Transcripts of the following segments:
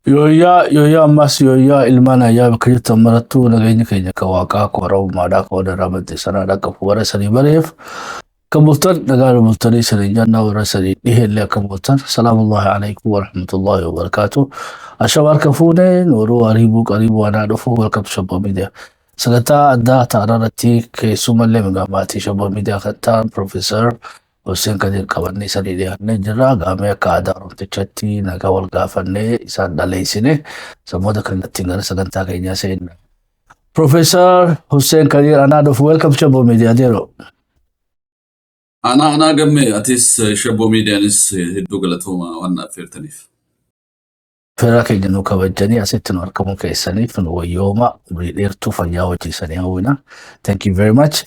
Yooyyaa yooyyaa ammas yooyyaa ilmaan ayyaa bakka jirtan marattuu nageenya keenya kan waaqaa kan warra uumaadhaa kan warra irraa madde sanaa qabu warra sanii bareef kan bultan nagaan bultanii sanii jannaa warra sanii dhiheellee akka bultan salaamullahi alaikum warahmatullahi wabarakaatu. Ashama harka fuune nooruu ariibuu qariibuu anaa dhufu welcome to Shabboo Media. Sagantaa addaa ta'an irratti keessumallee maatii Shabboo Media kan ta'an Profeesar Hussein Kadir qabannee sanii dhiyaannee jirra. Gaamee akka aadaa Oromtichatti nagaa wal gaafannee isaan dhaleessine sammuu kallattiin gara sagantaa keenyaa seenna. Profeesar Hussein Kadir, anaa dhufu, welcome to Shabboo Media Deero. Anaa anaa gammee, atis Shabboo Miidiyaanis hedduu galatooma waan affeertaniif. Fira keenya nu kabajanii asitti nu argamuu keessaniif nu wayyooma umurii dheertuu fayyaa hojii hawwina. Thank you very much.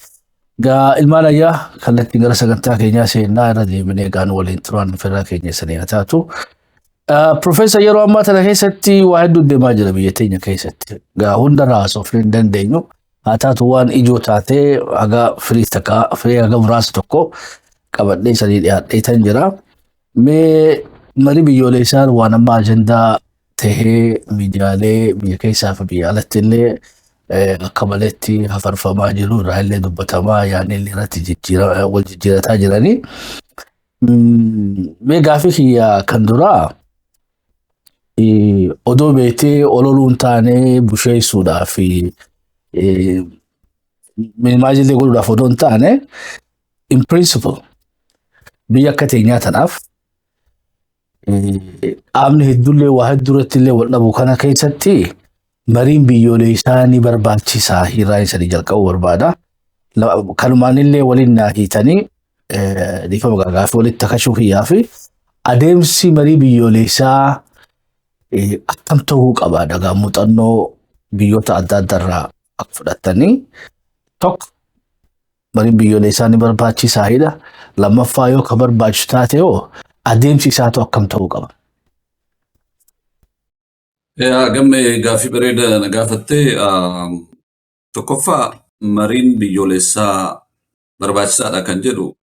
Gaa ilmaan ayyaa, kallattiin gara sagantaa keenyaa seenaa irra deebinee gaan waliin turan fira keenya sanii haa taatu. Profeesar, yeroo ammaa tana keessatti waa hedduu deemaa jira biyya teenya keessatti. Gaa hundarraa haasofnee hin dandeenyu. Haa taatu, waan ijoo taatee haga firii takka firii haga muraasa tokko qabadhee sanii dhiyaadhee tan jira. Mee marii biyyoolessaan waan amma ajandaa tahee miidiyaalee biyya keessaa fi biyya alatti illee akka maletti hafarfamaa jiru, irraa illee dubbatamaa, yaadni illee irratti wal jijjiirataa jiranii. Mee gaafii kiyya kan duraa, odoo beektee ololuun taane busheessuudhaa fi minimize illee godhuudhaaf odoo hin taane, in principle biyya akka teenyaa tanaaf qaamni hedduullee waa hedduu irratti illee wal dhabu kana keessatti mariin biyyoolessaa ni barbaachisaa hirraa isanii jalqabuu barbaada. Kanumaan illee waliin naa hiitanii dhiifama gaafii walitti takashuu kiyyaa fi adeemsi marii biyyoolessaa akkam ta'uu qaba dhagaa muuxannoo biyyoota adda addaarraa akka fudhatanii, tokko mariin biyyoolessaa ni barbaachisaadha. Lammaffaa, yoo ka barbaachisu taate hoo adeemsi isaatu akkam ta'uu qaba? Yaa gammee, gaaffii bareeda na gaafattee. Tokkoffaa, mariin biyyoolessaa barbaachisaadha kan jedhu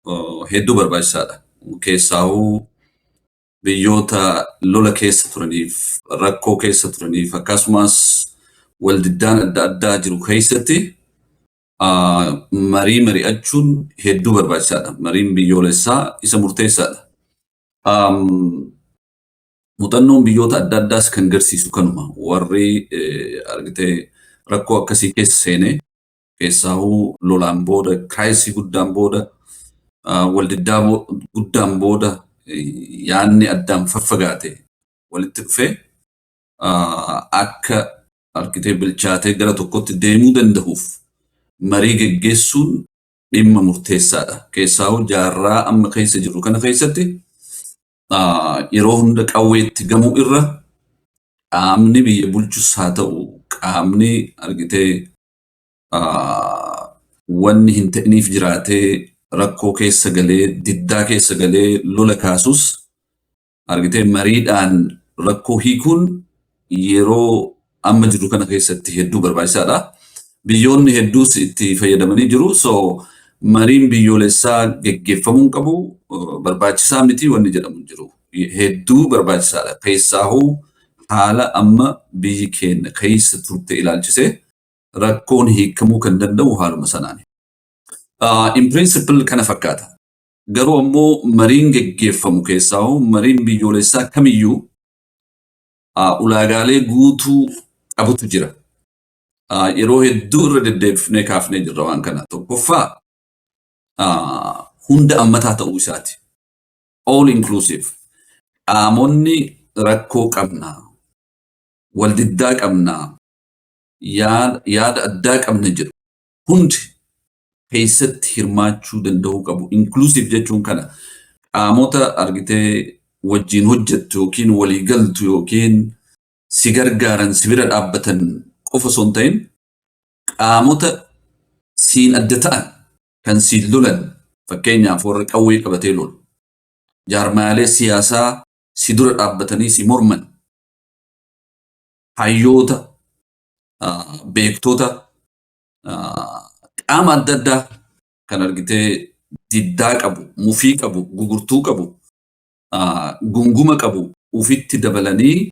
hedduu barbaachisaadha. Keessaahuu biyyoota lola keessa turaniif, rakkoo keessa turaniif, akkasumas waldiddaan adda addaa jiru keessatti marii mari'achuun hedduu barbaachisaadha. Mariin biyyoolessaa isa murteessaadha. Muuxannoon biyyoota adda addaas kan garsiisu kanuma. Warri argitee rakkoo akkasii keessa seenee, keessaahuu lolaan booda, crisis guddaan booda, waldiddaa guddaan booda, yaadni addaan faffagaate walitti dhufee akka argitee bilchaatee gara tokkotti deemuu danda'uuf marii geggeessuun dhimma murteessaadha. Keessaahuu jaarraa amma keessa jirru kana keessatti yeroo hunda qawweetti gamuu irra qaamni biyya bulchus haa ta'u, qaamni argitee wanni hin ta'iniif jiraatee rakkoo keessa galee, diddaa keessa galee lola kaasus, argitee mariidhaan rakkoo hiikuun yeroo amma jiru kana keessatti hedduu barbaachisaadha. Biyyoonni hedduus itti fayyadamanii jiru. So mariin biyyoolessaa geggeeffamuu qabu barbaachisaa miti wanni jedhamu hin jiru. Hedduu barbaachisaadha. Keessaahuu haala amma biyyi keenya keessa turte ilaalchisee rakkoon hiikamuu kan danda'u haaluma sanaani. In principle kana fakkaata. Garuu ammoo mariin geggeeffamu, keessaahuu mariin biyyoolessaa kamiyyuu, ulaagaalee guutuu qabutu jira. Yeroo hedduu irra deddeebifnee kaafnee jirra waan kana. Tokkoffaa, hunda ammataa ta'uu isaati. All inclusive. Qaamonni rakkoo qabna, waldiddaa qabna, yaada addaa qabna jedhu hundi keessatti hirmaachuu danda'uu qabu. Inclusive jechuun kana, qaamota argitee wajjin hojjettu yookiin walii galtu yookiin si gargaaran, si bira dhaabbatan qofa osoo hin ta'in, qaamota siin adda ta'an kan siin lolan, fakkeenyaaf warra qawwee qabatee lolu, jaarmaalee siyaasaa si dura dhaabbatanii si morman, hayyoota, beektota, qaama adda addaa kan argitee diddaa qabu, mufii qabu, gugurtuu qabu, gunguma qabu ufitti dabalanii.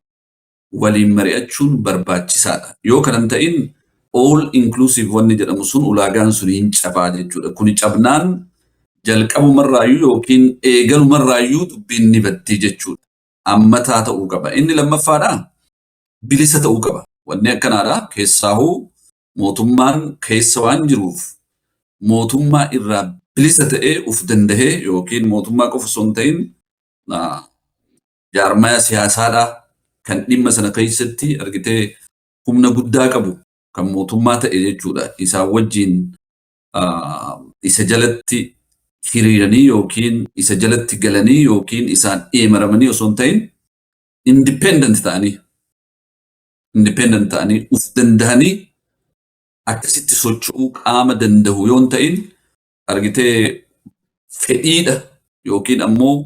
waliin mari'achuun barbaachisaadha. Yoo kana hin ta'in, all inclusive wanni jedhamu sun, ulaagaan sun hin cabaa jechuudha. Kuni cabnaan jalqabumarraayyuu yookiin eegalumarraayyuu dubbiin ni baddii jechuudha. Ammataa ta'uu qaba. Inni lammaffaadha, bilisa ta'uu qaba. Wanni akkanaadha. Keessaahuu mootummaan keessa waan jiruuf, mootummaa irraa bilisa ta'ee uf dandahee, yookiin mootummaa qofa osoo hin ta'in jaarmaya siyaasaadha kan dhimma sana keessatti argitee humna guddaa qabu kan mootummaa ta'e jechuudha. Isaan wajjin isa jalatti hiriiranii yookiin isa jalatti galanii yookiin isaan eemaramanii osoo hin ta'in, independent ta'anii uf dandahanii akkasitti socho'uu qaama danda'u yoo hin ta'in, argitee fedhiidha yookiin ammoo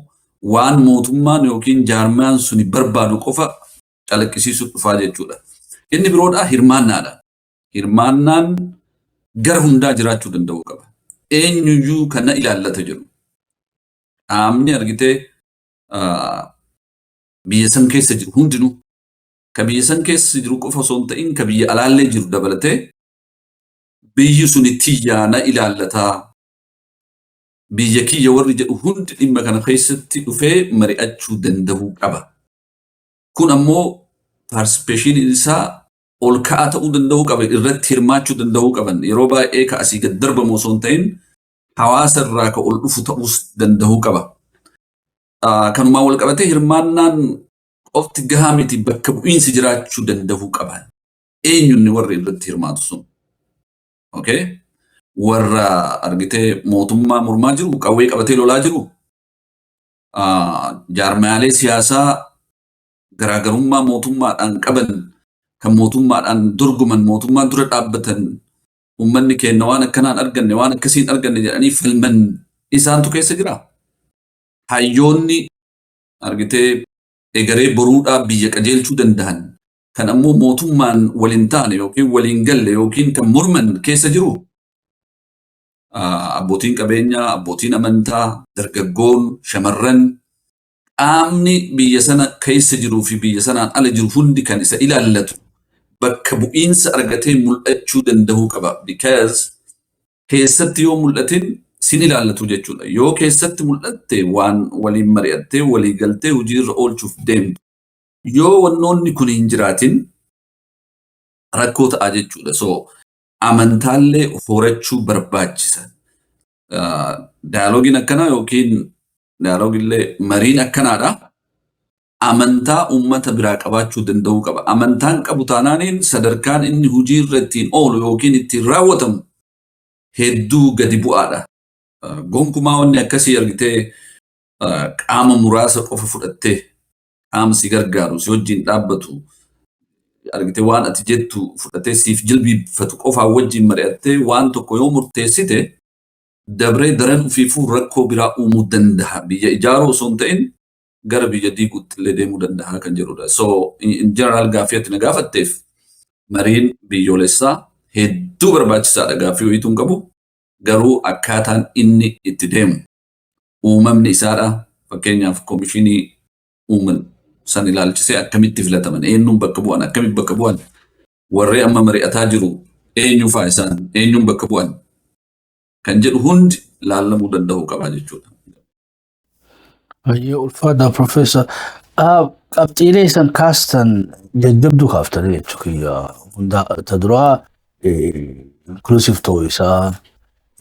waan mootummaan yookiin jaarmaan suni barbaadu qofa calaqqisiisuu dhufaa jechuudha. Inni biroodha, hirmaannaadha. Hirmaannaan gara hundaa jiraachuu danda'uu qaba. Eenyuyyuu kana ilaallata jedhu. Qaamni argitee biyya san keessa jiru hundinuu, ka biyya san keessa jiru qofa osoo hin ta'in, ka biyya alaallee jiru dabalatee, biyyi suni tiyyaana ilaallataa, biyya kiyya warri jedhu hundi dhimma kana keessatti dhufee mari'achuu danda'uu qaba. Kun ammoo participationiin isaa ol ka'aa ta'uu danda'uu qaba, irratti hirmaachuu danda'uu qaban. Yeroo baay'ee ka asii gad darbamu osoo hin ta'in, hawaasa irraa ka ol dhufu ta'uus danda'uu qaba. Kanumaan wal qabatee, hirmaannaan qofti gahaa miti, bakka bu'iinsi jiraachuu danda'uu qaba. Eenyunni warri irratti hirmaatu sun? Okay? Warra argitee mootummaa mormaa jiru, qawwee qabatee lolaa jiru, jaarmaalee siyaasaa garaagarummaa mootummaadhaan qaban, kan mootummaadhaan dorgoman, mootummaa dura dhaabbatan, uummanni keenya waan akkanaan arganne, waan akkasiin arganne jedhanii falman, isaantu keessa jira. Hayyoonni argitee egeree boruudhaa biyya qajeelchuu danda'an, kan ammoo mootummaan waliin taane yookiin waliin galle yookiin kan morman keessa jiru. Abbootiin qabeenyaa, abbootiin amantaa, dargaggoon, shamarran, qaamni biyya sana keessa jiruu fi biyya sanaan ala jiru hundi kan isa ilaallatu bakka bu'iinsa argatee mul'achuu danda'uu qaba. Because keessatti yoo mul'atin sin ilaallatu jechuudha. Yoo keessatti mul'atte, waan waliin mari'attee walii galtee hojiirra oolchuuf deemtu. Yoo wannoonni kun hin jiraatin, rakkoo ta'a jechuudha. So amantaallee horachuu barbaachisa. Dialogueiin akkanaa yookiin dialogueillee mariin akkanaadha. Amantaa uummata biraa qabaachuu danda'uu qaba. Amantaan qabu taanaaniin, sadarkaan inni hojiirra ittiin oolu yookiin ittiin raawwatamu hedduu gadi bu'aadha. Gonkumaa wanni akkasii argitee qaama muraasa qofa fudhattee, qaama si gargaaru, si wajjin dhaabbatu, argitee waan ati jettu fudhatee siif jilbiifatu qofaa wajjin mari'attee waan tokko yoo murteessite, dabree daran ofiifuu rakkoo biraa uumuu danda'a. Biyya ijaaruu osoo hin ta'in gara biyya diiguutti illee deemuu danda'a kan jedhudha. So in general, gaaffii ati na gaafatteef, mariin biyyoolessaa hedduu barbaachisaadha, gaaffii wayituu hin qabu. Garuu akkaataan inni itti deemu, uumamni isaadha. Fakkeenyaaf koomishinii uuman san ilaalchisee akkamitti filataman, eenyuun bakka bu'an, akkamitti bakka bu'an, warri amma mari'ataa jiru eenyu faa, isaan eenyuun bakka bu'an kan jedhu hundi laallamuu danda'uu qaba jechuudha. Baay'ee ulfaadha, Profeesar. Qabxiilee isan kaastan jajjabduu kaaftanii jechuudha. Hunda ta duraa inclusive ta'uu isaa,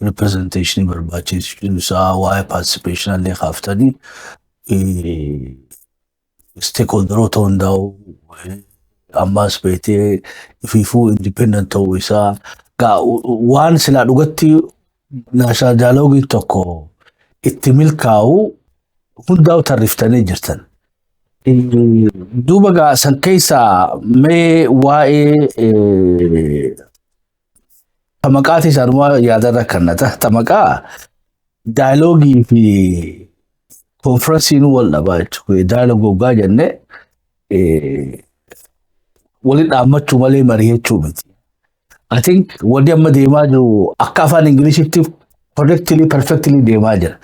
representation barbaachisuu isaa, waa'ee participation illee kaaftanii, stakeholderoota hundaa'u, ammas beetee ifiifuu independent ta'uu isaa, waan silaa dhugatti national dialogueiin tokko itti milkaa'u hundaa'u tarriftanii jirtan. Duuba gaa san keessaa mee waa'ee ta maqaati isaanuma yaadarra kannata. Ta maqaa dialogueii fi conferenceiin wal dhabaa jechuudha. Dialogue hoggaa jenne waliin dhaammachuu malee mari'achuu miti. I think wanni amma deemaa jiru akka afaan Ingiliishitti correctly, perfectly deemaa jira.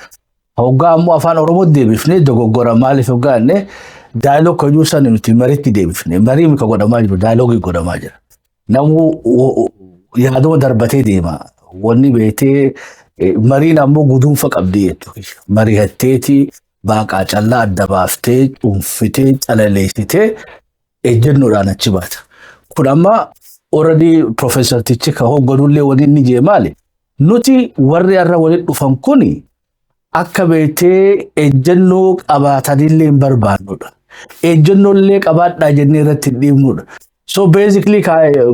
Hoggaa ammoo afaan Oromoo deebifnee dogoggora. Maaliif hoggaa jenne, Dialogue kan san nuti mariitti deebifne, marii ka godhamaa jiru, dialogue godhamaa jira. Namuu yaaduma darbatee deema. Wanni beetee mariin ammoo guduunfa qabdi jechuudha. Mari'atteeti baaqaa callaa adda baaftee, cuunfitee, calaleessitee ejjennoodhaan achi baata. Kun amma already profeesartichi ka hoogganullee waliin ni jee maali? Nuti warri har'a walitti dhufan kuni akka beetee ejjennoo qabaatanillee hin barbaannudha. Ejjennoollee qabaadhaa jennee irratti hin dhiibnudha. So basically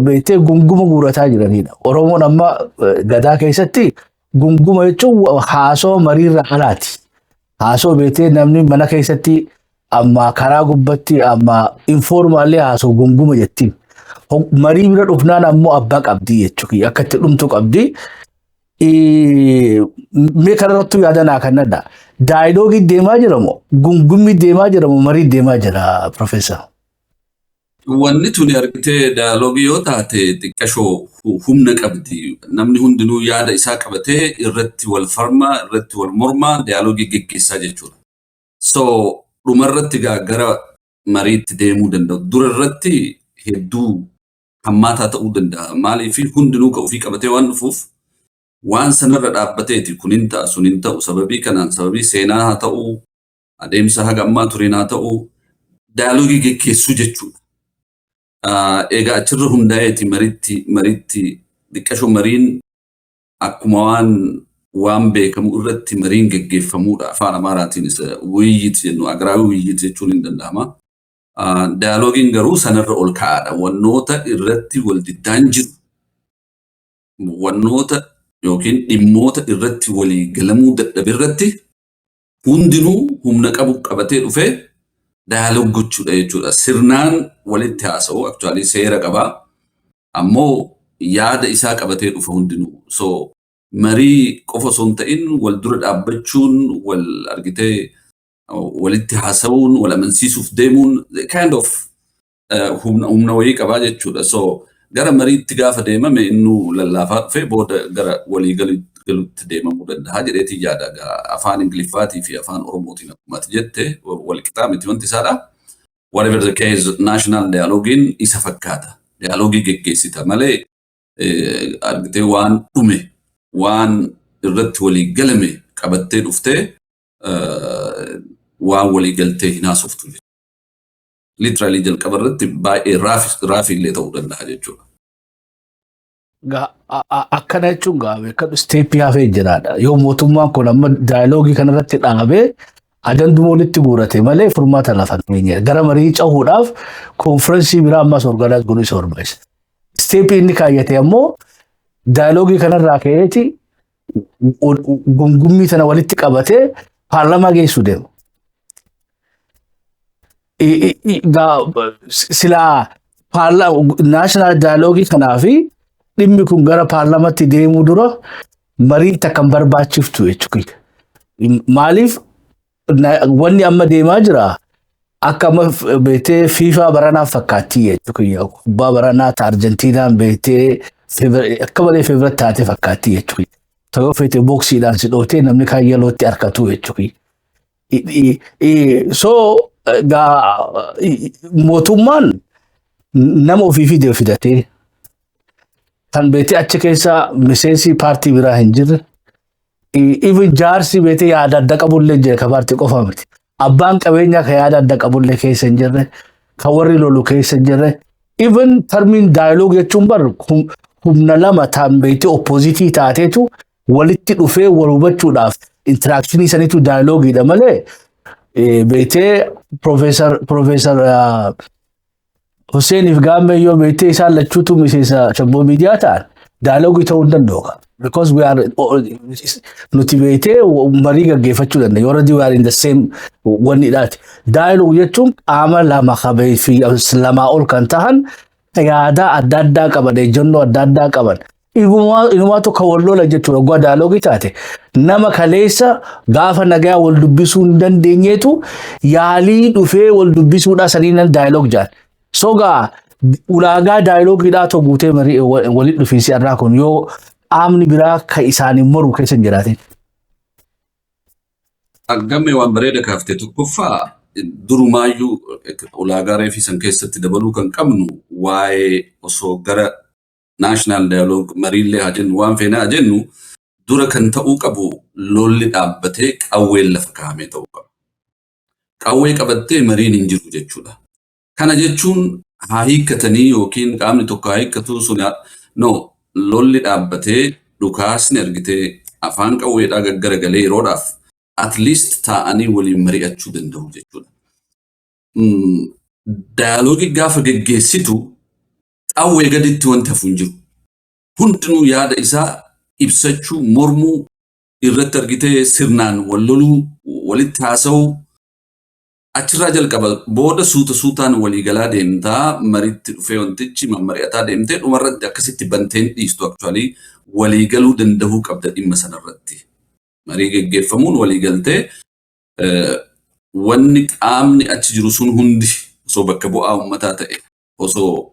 beetee gunguma guurataa jiranidha. Oromoon amma gadaa keessatti gunguma jechuun haasoo mariirra alaati. Haasoo beetee namni mana keessatti amma karaa gubbatti amma informally haasoo gunguma jettiin. Marii bira dhufnaan ammoo abbaa qabdii jechuudha. Akka itti dhumtu qabdii. Mee kanarrattuu yaada naa kennadha. Dialogue deemaa jiramoo, gungummi deemaa jiramoo, marii deemaa jira, Profeesar? Wanni tuni argitee dialogue yoo taate xiqqashoo humna qabdi. Namni hundinuu yaada isaa qabatee irratti wal farmaa, irratti wal mormaa, dialogue geggeessaa jechuudha. So dhumarratti gara mariitti deemuu danda'u. Dura irratti hedduu hammaataa ta'uu danda'a. Maaliif? Hundinuu ka ofii qabatee waan dhufuuf waan sanarra dhaabbateeti kun hin ta'a, sun hin ta'u, sababii kanaan, sababii seenaa haa ta'u, adeemsa haga ammaa tureen haa ta'u, dialogue geggeessuu jechuudha. Egaa achirra hundaa'eeti maritti xiqqashoo mariin akkuma waan beekamu irratti mariin geggeeffamuudha. Afaan Amaaraatiin isa ውይይት jennu አገራዊ ውይይት jechuun hin danda'ama. Dialogueiin garuu sanarra ol ka'aadha. Wannoota irratti wal diddaan jiru, wannoota yookiin dhimmoota irratti walii galamuu dadhabe irratti hundinuu humna qabu qabatee dhufee dialogue gochuudha jechuudha. Sirnaan walitti haasa'u, actually seera qabaa. Ammoo yaada isaa qabatee dhufa hundinuu. So marii qofa osoo hin ta'in wal dura dhaabbachuun, wal argitee walitti haasa'uun, wal amansiisuuf deemuun kind of humna wayii qabaa jechuudha. So gara mariitti gaafa deemame innuu lallaafaa dhufee booda gara walii galutti deemamuu danda'a jedheetii yaada. Afaan Ingiliffaatii fi afaan Oromootiin akkuma ati jette wal qixaa miti wanti isaadha. Whatever the case, national dialogueiin isa fakkaata. Dialogue geggeessita malee argitee waan dhume, waan irratti walii galame qabattee dhuftee waan walii galtee hin haasoftu. Literally jalqaba irratti baay'ee rough illee ta'uu danda'a jechuudha. Akkana jechuun gaa beekadhu, step hafee jiraadha. Yoo mootummaan kun amma dialogue kanarratti dhaabee ajanduma walitti guurate malee furmaata lafa keenya. Gara marii cahuudhaaf conference biraa ammas organize godhuu isa barbaachisa. Step inni kaayyate ammoo dialogue kanarraa ka'eeti gungummii sana walitti qabatee paarlamaa geessuu deema. Silaa national dialogue kanaa fi dhimmi kun gara paarlamaatti deemuu dura mariin takka hin barbaachiftu jechuudha. Maaliif? Wanni amma deemaa jira akka amma beektee FIFA baranaaf fakkaattii jechuudha. Kubbaa baranaa ta Arjentiinaan beektee akka malee favourite taate fakkaattii jechuudha. Ta'uu feete boxiidhaan si dhootee namni kaan yellow-tti harkatu jechuudha. So mootummaan nama ofii fide fidatee kan beektee achi keessa miseensi paartii biraa hin jirre, even jaarsi beektee yaada adda qabullee jira, ka paartii qofa miti. Abbaan qabeenyaa ka yaada adda qabullee keessa hin jirre, ka warri lolu keessa hin jirre. Even termiin dialogue jechuun bar humna lama ta'an beektee opposite taateetu walitti dhufee wal hubachuudhaaf interaction saniitu dialogueiidha malee beektee Profeesar Husseiniif Gaammee yoo beektee isaan lachuutu miseensa shabboo miidiyaa ta'an dialogue ta'uu hin danda'u. Because we are, nuti beektee marii gaggeeffachuu dandeenya. Already we are in the same wanni dhaati. Dialogue jechuun qaama lama qabee fi lamaa ol kan ta'an yaada adda addaa qaban, ejjennoo adda addaa qaban. Inumaa tokko wal lola jechuudha. Waggaa dialogue taate nama kaleessa gaafa nagaa wal dubbisuu hin dandeenyeetu yaalii dhufee wal dubbisuudhaa saniin dialogue jaan. So gaa ulaagaa dialogueiidhaa ta'u guutee marii walitti dhufiinsi irraa kun yoo qaamni biraa ka isaaniin mormu keessa hin jiraatin. Gammee, waan bareeda kaaftee. Tokkoffaa, durumaayyuu Ulaagaa reefii san keessatti dabaluu kan qabnu, waa'ee osoo gara national dialogue mariillee haa jennu, waan feenaa haa jennu, dura kan ta'uu qabu lolli dhaabbatee qawween lafa kaa'amee ta'uu qaba. Qawwee qabattee mariin hin jiru jechuudha. Kana jechuun haa hiikkatanii yookiin qaamni tokko haa hiikkatu sun, no, lolli dhaabbatee dhukaasni argitee afaan qawweedhaa gaggaragalee yeroodhaaf at least taa'anii waliin mari'achuu danda'u jechuudha. Dialogue gaafa geggeessitu qawwee gaditti wanti hafu hin jiru. Hundinuu yaada isaa ibsachuu, mormuu irratti argitee sirnaan wal loluu, walitti haasa'uu achirraa jalqaba. Booda suuta suutaan waliigalaa deemtaa, maritti dhufee wantichi mammari'ataa deemtee dhumarratti akkasitti banteen dhiistu. Actually waliigaluu danda'uu qabda dhimma sanarratti. Marii geggeeffamuun waliigaltee wanni qaamni achi jiru sun hundi osoo bakka bu'aa uummataa ta'e, osoo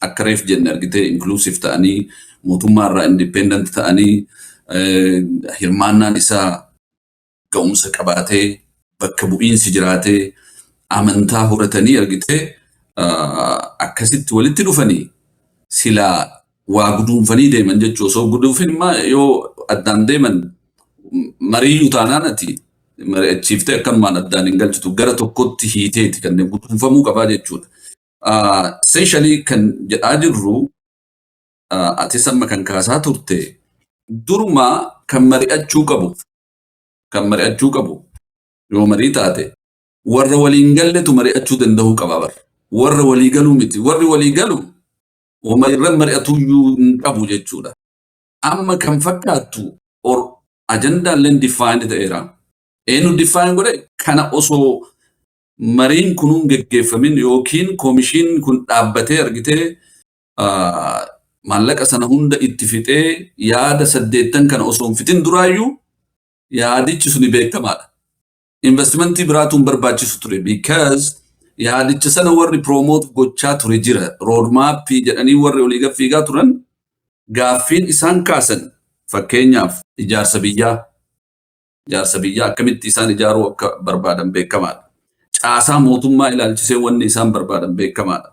akka reef jenne argitee inclusive ta'anii, mootummaa irraa independent ta'anii, hirmaannaan isaa ga'umsa qabaatee, bakka bu'iinsi jiraatee, amantaa horatanii argitee akkasitti walitti dhufanii silaa waa guduunfanii deeman jechuu. Osoo guduunfin immoo yoo addaan deeman, mariiyyuu taanaan ati mari'achiiftee akkanumaan addaan hin galchitu, gara tokkotti hiiteeti kanneen guduunfamuu qabaa jechuudha. Essentially kan jedhaa jirru, atis amma kan kaasaa turte, durumaa kan mari'achuu qabu yoo marii taate warra waliin galletu mari'achuu danda'uu qaba bara. Warra walii galuu miti. Warri walii galu wama irra mari'atuyyuu hin qabu jechuudha. Amma kan fakkaattu or ajandaalleen define ta'eera. Eenyu define godhe kana? Osoo mariin kunuun geggeeffamin yookiin koomishiin kun dhaabbatee argitee maallaqa sana hunda itti fixee yaada 80 kana osoo hin fixin duraayyuu yaadichi suni beekamaadha. Investimentii biraatu hin barbaachisu ture because yaadicha sana warri promote gochaa ture jira. Roadmapii jedhanii warri olii gad fiigaa turan, gaaffiin isaan kaasan fakkeenyaaf ijaarsa biyyaa akkamitti isaan ijaaruu akka barbaadan beekamaadha. Caasaa mootummaa ilaalchisee wanni isaan barbaadan beekamaadha.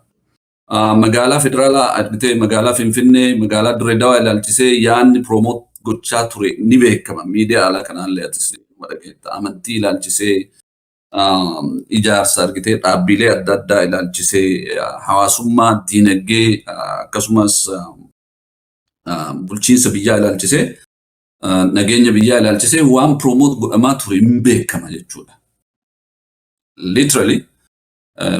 Magaalaa federaalaa argitee magaalaa Finfinnee, magaalaa Dirree Dawaa ilaalchisee yaadni promote gochaa ture ni beekama. Miidiyaa alaa kanaallee atis dhageetta. Amantii ilaalchisee, ijaarsa argitee dhaabbilee adda addaa ilaalchisee, hawaasummaa, diinagdee, akkasumas bulchiinsa biyyaa ilaalchisee, nageenya biyyaa ilaalchisee waan promote godhamaa ture hin beekama jechuudha. Literally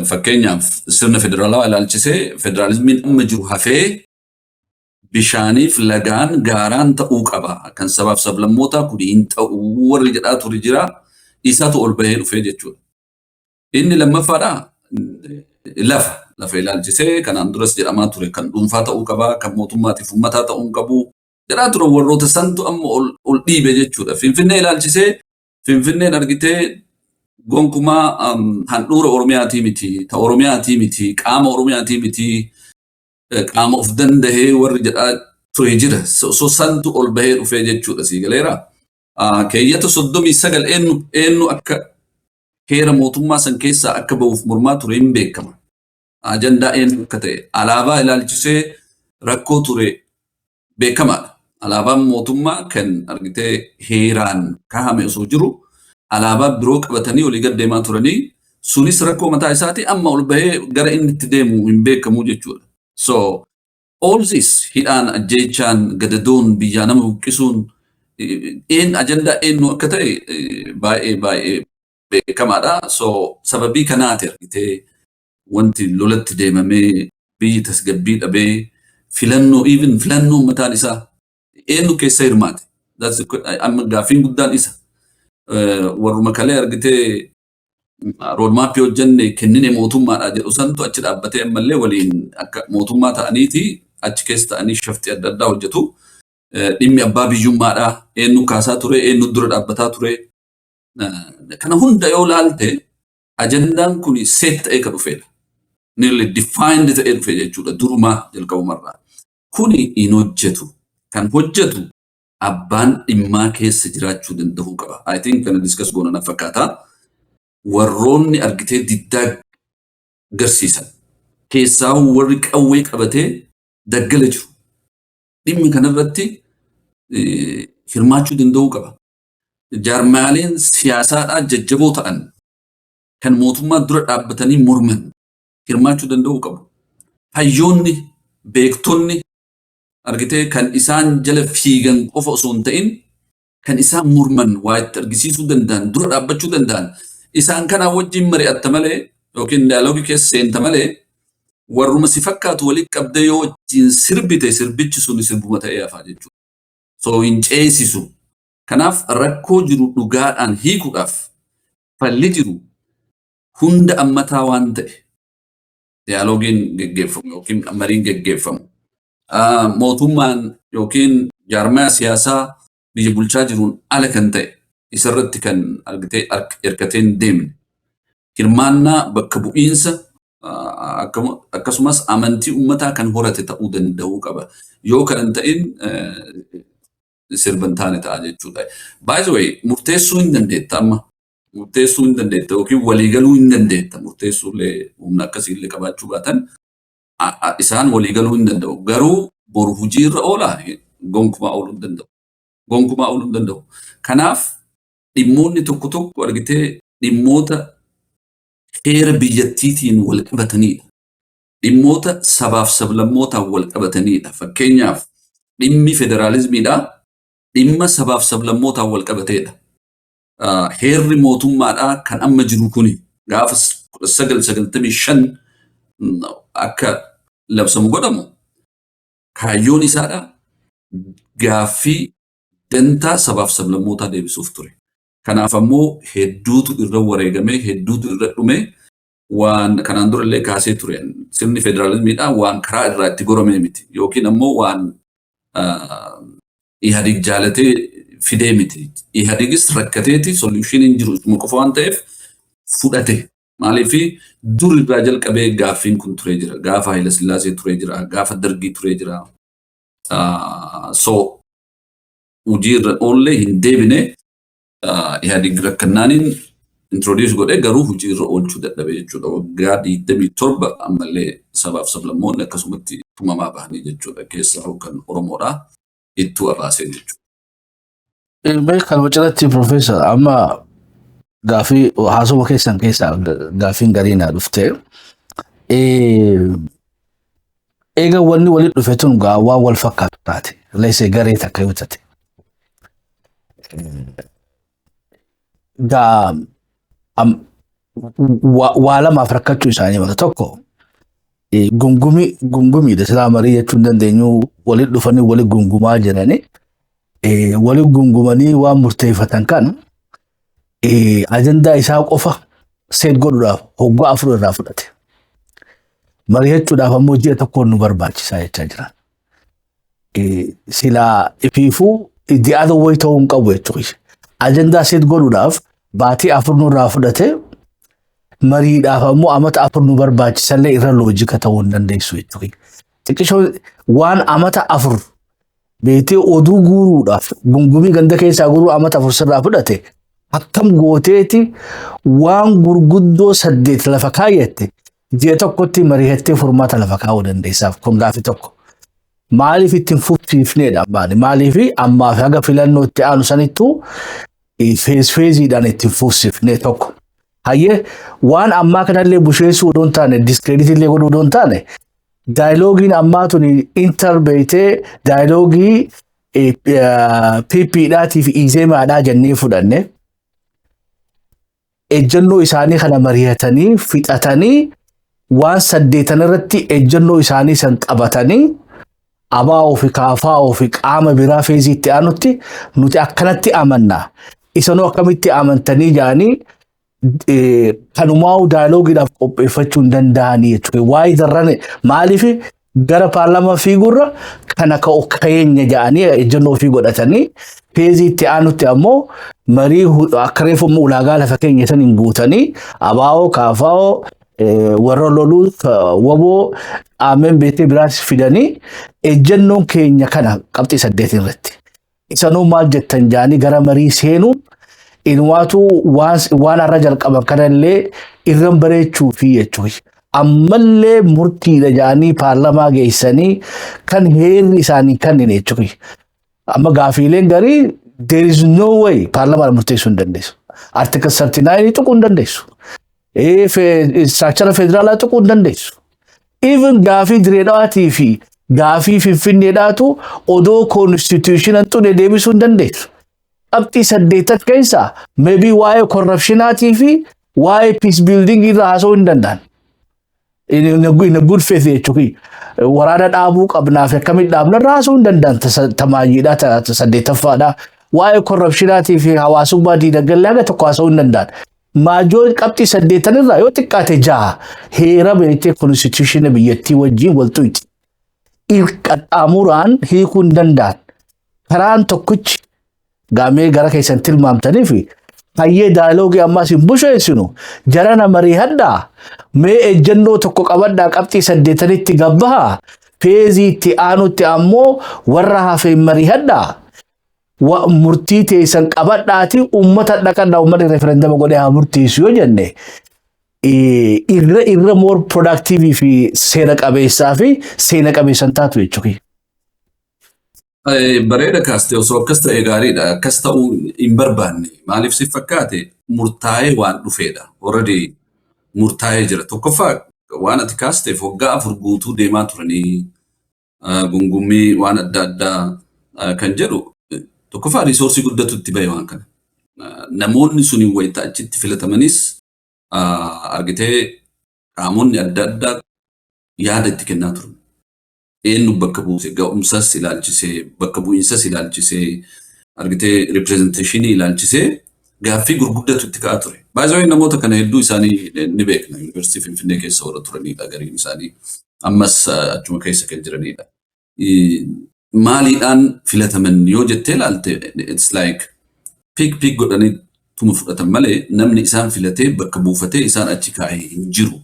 fakkeenyaaf sirna federaalawaa ilaalchisee federaalizimiin amma jiru hafee bishaaniif lagaan gaaraan ta'uu qaba. Kan sabaaf sablammootaa kun hin ta'uu warri jedhaa ture jira. Isatu ol bahee dhufee jechuudha. Inni lammaffaadha, lafa. Lafa ilaalchisee kanaan duras jedhamaa ture, kan dhuunfaa ta'uu qaba, kan mootummaatiif uummataa ta'uu hin qabu jedhaa ture, warroota santu amma ol dhiibe jechuudha. Finfinnee ilaalchisee Finfinneen argitee gonkumaa handhuura Oromiyaatii miti, ta Oromiyaatii miti, qaama Oromiyaatii miti, qaama of dandahee warri jedhaa ture jira. So santu ol bahee dhufee jechuudha, sii galeera. Keeyyata 39 eenyu akka heera mootummaa san keessaa akka bahuuf mormaa ture hin beekama. Ajandaa eenyu akka ta'e, alaabaa ilaalchisee rakkoo ture beekamaadha. Alaabaan mootummaa kan argitee heeraan kaahame osoo jiru alaabaa biroo qabatanii olii gad deemaa turanii, sunis rakkoo mataa isaati, amma ol bahee gara inni itti deemu hin beekamu jechuudha. So all this hidhaan, ajjeechaan, gadadoon, biyyaa nama buqqisuun een ajandaa eenyu akka ta'e baay'ee baay'ee beekamaadha. So sababii kanaati argitee wanti lolatti deemamee biyyi tasgabbii dhabee, filannoo, even filannoo mataan isaa eenyu keessa hirmaate? Amma gaaffiin guddaan isa. Warruma kalee argitee roadmapii hojjenne kennine mootummaadha jedhu santu achi dhaabbatee ammallee waliin akka mootummaa ta'aniiti achi keessa ta'anii shaftii adda addaa hojjetu. Dhimmi abbaa biyyummaadha. Eenyu kaasaa ture? Eenyu dura dhaabbataa ture? Kana hunda yoo laalte ajandaan kun set ta'ee kan dhufedha. Nearly defined ta'ee dhufe jechuudha durumaa jalqabumarraa. Kuni hin hojjetu. Kan hojjetu abbaan dhimmaa keessa jiraachuu danda'uu qaba. I think kana discuss goona na fakkaata. Warroonni argitee diddaa garsiisan. Keessaa warri qawwee qabatee daggala jiru. Dhimmi kanarratti hirmaachuu danda'uu qaba. Jaarmaaleen siyaasaadhaa jajjaboo ta'an kan mootummaa dura dhaabbatanii morman hirmaachuu danda'uu qabu. Hayyoonni, beektonni argitee kan isaan jala fiigan qofa osoo hin ta'in kan isaan morman, waa itti argisiisuu danda'an, dura dhaabbachuu danda'an, isaan kanaa wajjin mari'atta malee yookiin dialogue keessa seenta malee, warruma si fakkaatu walitti qabdee yoo wajjin sirbite, sirbichi sun sirbuma ta'ee hafaa jechuudha. So hin ceesisu. Kanaaf rakkoo jiru dhugaadhaan hiikuudhaaf falli jiru hunda ammataa waan ta'e dialogue-iin geggeeffamu yookiin mariin geggeeffamu. Mootummaan yookiin jaarmaya siyaasaa biyya bulchaa jiruun ala kan ta'e, isarratti kan argitee hirkatee hin deemne, hirmaannaa bakka bu'iinsa akkasumas amantii uummataa kan horate ta'uu danda'uu qaba. Yoo kan hin ta'in sirba hin taane ta'a jechuudha. By the way, murteessuu hin dandeetta amma. Murteessuu hin dandeetta yookiin waliigaluu hin dandeetta. Murteessuullee humna akkasiillee qabaachuu baatan isaan waliigaluu hin danda'u. Garuu boru hojiirra oolaa? Gonkumaa ooluu hin danda'u. Gonkumaa ooluu hin danda'u. Kanaaf dhimmoonni tokko tokko argitee dhimmoota heera biyyattiitiin wal qabatanidha. Dhimmoota sabaaf sablammootaan wal qabatanidha. Fakkeenyaaf, dhimmi federaalizimiidha. Dhimma sabaaf sablammootaan wal qabateedha. Heerri mootummaadhaa kan amma jiru kuni gaafa 1995 akka labsamu godhamu kaayyoon isaadha gaaffii dantaa sabaaf sablammootaa deebisuuf ture. Kanaaf ammoo hedduutu irra wareegamee, hedduutu irra dhume. Waan kanaan dura illee kaasee ture. Sirni federaalizimiidhaa waan karaa irraa itti goromee miti yookiin ammoo waan Ihadig jaalatee fidee miti. Ihadigis rakkateeti, solution-iin jiru isuma qofa waan ta'eef fudhate. Maaliif, dur irraa jalqabee gaaffiin kun turee jira. Gaafa Haayila Sillaasee turee jira. Gaafa Dargii turee jira. So hojii irra oollee hin deebine. Ihadig rakkannaaniin introduce godhee garuu hojii irra oolchuu dadhabe jechuudha. Waggaa 27 ammallee sabaaf sablammoonni akkasumatti tumamaa bahanii jechuudha. Keessaa kan Oromoodhaa ittuu abaasee jechuudha. Kan cinatti, Profeesar, amma gaafii haasawaa keessan keessaa gaafiin garii naa dhufte. Eega wanni walitti dhufe tun gaa waan wal fakkaatu taate. Leesee garee takka yoo taate. Gaa waa lamaaf rakkachuu isaanii mala. Tokko, gungumii gungumiidha, silaa marii jechuu hin dandeenyu, walitti dhufanii walitti gungumaa jiranii. Walitti gungumanii waan murteeffatan kan ajandaa isaa qofa set godhuudhaaf hoggaa 4 irraa fudhate. Mari'achuudhaaf ammoo ji'a tokkoon nu barbaachisaa jechaa jiran. Silaa ifiifuu the other way ta'uu hin qabu jechuudha. Ajandaa set godhuudhaaf baatii 4 nurraa fudhate, mariidhaaf ammoo amata 4 nu barbaachisallee irra logic ta'uu hin dandeessu jechuudha. Xiqqishoo waan amata 4 beetee oduu guuruudhaaf, gungumii ganda keessaa guuruu amata 4 sirraa fudhate, akkam gooteeti waan gurguddoo saddeet lafa kaayyatte ji'a tokkotti mari'attee furmaata lafa kaa'uu dandeessaaf? Kun gaafi tokko. Maaliif ittiin fufsiifneedha ammaani? Maaliif ammaaf haga filannoo itti aanu sanittuu phase phase-iidhaan ittiin fufsiifne tokko? Hayyee, waan ammaa kanallee busheessuu odoo hin taane, discredit illee godhuu odoo hin taane, dialogue-iin ammaa tuni inter beeytee dialogue PPdhaatii fi Izeemaadhaa jennee fudhanne, ejjennoo isaanii kana mari'atanii fixatanii, waan saddeetan irratti ejjennoo isaanii san qabatanii, ABO fi KFO fi qaama biraa phase itti aanutti nuti akkanatti amanna. Isanoo akkamitti amantanii jedhanii kanumaa'u dialogue-iidhaaf qopheeffachuu hin danda'anii jechuudha. Waa'ee darran maaliif gara paarlaamaa fiigurra kana keenya jedhanii ejjennoo ofii godhatanii, phase itti aanutti ammoo marii akka reefu immoo ulaagaa lafa keenya san hin guutanii, ABO, KFO, warra loluu, WBO, qaameen beektee biraas fidanii, ejjennoon keenya kana qabxii saddeetiin irratti. Isanuu maal jettan jedhanii gara marii seenuun inumaatu waan har'a jalqaban kanallee irran bareechuu fi jechuudha. Ammallee murtiidha jedhanii paarlamaa geessanii kan heerri isaanii kanneen jechuudha. Amma gaafiileen garii there is no way paarlamaan murteessuu hin dandeessu. Article 39 tuquu hin dandeessu. Structure federaalaa tuquu hin dandeessu. Even gaafii Direedhawaatii fi gaafii Finfinneedhaatu odoo constitution xune deebisuu hin dandeessu. Qabxii 8 keessaa maybe waa'ee corruptionaatii fi waa'ee peace building irraa haasa'uu hin danda'an. In a good faith jechuudha. Waraana dhaabuu qabnaa fi akkamitti dhaabna irraa haasa'uu hin danda'an tamaayyiidhaa saddeettaffaadhaa. Waa'ee corruptionaatii fi hawaasummaa diinagdee haga tokko haasa'uu hin danda'an. Maajoon qabxii 8 irraa yoo xiqqaate jaha heera beektee constitution biyyattii wajjin wal tuqxi. Qaxxaamuraan hiikuu hin danda'an. Karaan tokkichi gaamee gara keessan tilmaamtanii fi hayyee dialogue ammaas hin busheessinu, jarana marii hadhaa, mee ejjennoo tokko qabadhaa, qabxii saddeetanitti gabbahaa, phase itti aanutti ammoo warra hafeen marii hadhaa, murtii teessan qabadhaati uummata dhaqadhaa, uummanni referendum godhee haa murteessu yoo jenne, irra more productive fi seera qabeessaa fi seena qabeessan taatu jechuudha. Bareeda kaastee, osoo akkas ta'e gaariidha. Akkas ta'uu hin barbaanne. Maaliif si fakkaate, murtaa'ee waan dhufeedha. Already murtaa'ee jira. Tokkoffaa, waan ati kaasteef waggaa 4 guutuu deemaa turanii gungummii waan adda addaa kan jedhu, tokkoffaa resource guddatu itti bahe waan kana. Namoonni suni wayita achitti filatamanis argitee qaamonni adda addaa yaada itti kennaa turan. Eenyu bakka buuse, ga'umsas ilaalchisee, bakka bu'iinsas ilaalchisee, argitee representation ilaalchisee gaaffii gurguddatu itti ka'aa ture. Baay'ee namoota kana hedduu isaanii ni beekna. Yuunivarsiitii Finfinnee keessa warra turanidha gariin isaanii. Ammas achuma keessa kan jiranidha. Maaliidhaan filataman yoo jettee ilaalte, it's like pick pick godhanii tuma fudhatan malee namni isaan filatee bakka buufatee isaan achi kaa'ee hin jiru.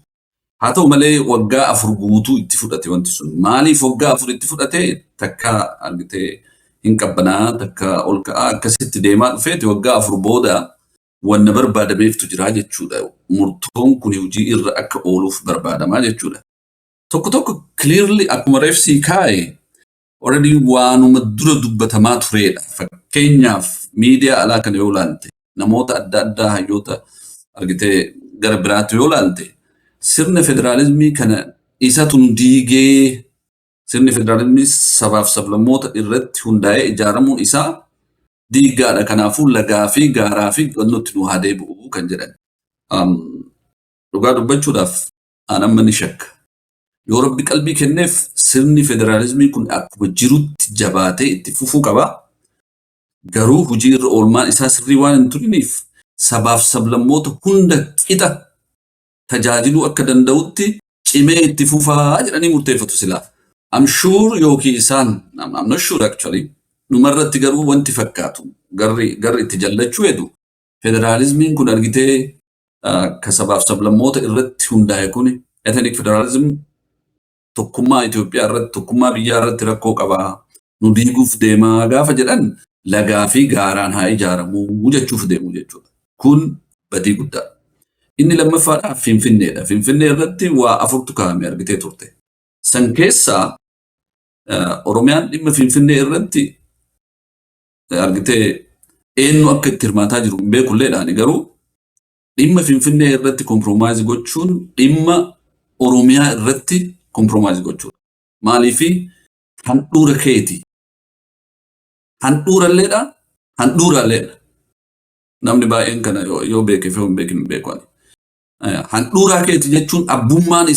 Haa ta'u malee waggaa 4 guutuu itti fudhate wanti sun. Maaliif waggaa 4 itti fudhate? Takka argitee hin qabbanaa, takka ol ka'aa akkasitti deemaa dhufeeti waggaa 4 booda wanna barbaadameeftu jira jechuudha. Murtoon kun hojii irra akka ooluuf barbaadamaa jechuudha. Tokko tokko clearly akkuma reefsii kaa'e already waanuma dura dubbatamaa turedha. Fakkeenyaaf, miidiyaa alaa kana yoo ilaalte, namoota adda addaa, hayyoota argitee gara biraatti yoo ilaalte, sirna federaalizimii kana isatu nu diigee, sirni federaalizimii sabaaf sablammoota irratti hundaa'ee ijaaramuun isaa diigaadha. Kanaafuu lagaa fi gaaraa fi gannootti nu haa deebi'u kan jedhan. Dhugaa dubbachuudhaaf aan amma ni shakka. Yoo Rabbi qalbii kenneef sirni federaalizimii kun akkuma jirutti jabaatee itti fufuu qaba. Garuu hojii irra oolmaan isaa sirrii waan hin turiniif sabaaf sablammoota hunda qixa tajaajiluu akka danda'utti cimee itti fufaa jedhanii murteeffatu silaa. I'm sure yookiin isaan, I'm not sure actually, dhumarratti garuu wanti fakkaatu garri itti jallachuu hedu federaalizimiin kun argitee ka sabaaf sablammoota irratti hundaa'e kun, ethnic federalism, tokkummaa Itoophiyaa irratti, tokkummaa biyyaa irratti rakkoo qabaa, nu diiguuf deemaa gaafa jedhan, lagaa fi gaaraan haa ijaaramuu jechuuf deemu jechuudha. Kun badii guddaadha. Inni lammaffaadhaa Finfinneedha. Finfinnee irratti waa afurtu kaa'ame argitee turte. San keessaa Oromiyaan dhimma Finfinnee irratti argitee eenyu akka itti hirmaataa jiru hin beekulleedhaani, garuu dhimma Finfinnee irratti compromise gochuun dhimma Oromiyaa irratti compromise gochuudha. Maaliifi, handhuura keeti. Handhuuralleedha, handhuuralleedha. Namni baay'een kana yoo beekee fi hin beekin hin beeku ani. Handhuuraa keeti jechuun abbummaan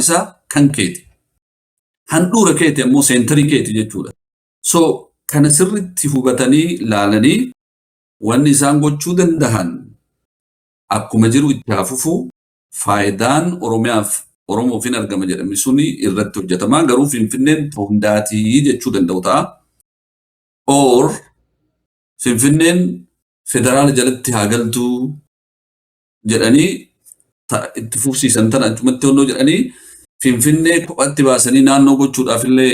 isaa kan keeti. Handhuura keeti ammoo center keeti jechuudha. So kana sirritti hubatanii laalanii wanni isaan gochuu danda'an akkuma jiru itti haa fufu, faayidaan Oromiyaaf Oromoof hin argama jedhame suni irratti hojjetamaa, garuu Finfinneen hundaatii jechuu danda'u ta'a. Or Finfinneen federaala jalatti haa galtuu jedhanii itti fufsiisan tana achumatti honnoo jedhanii Finfinnee kophatti baasanii naannoo gochuudhaaf illee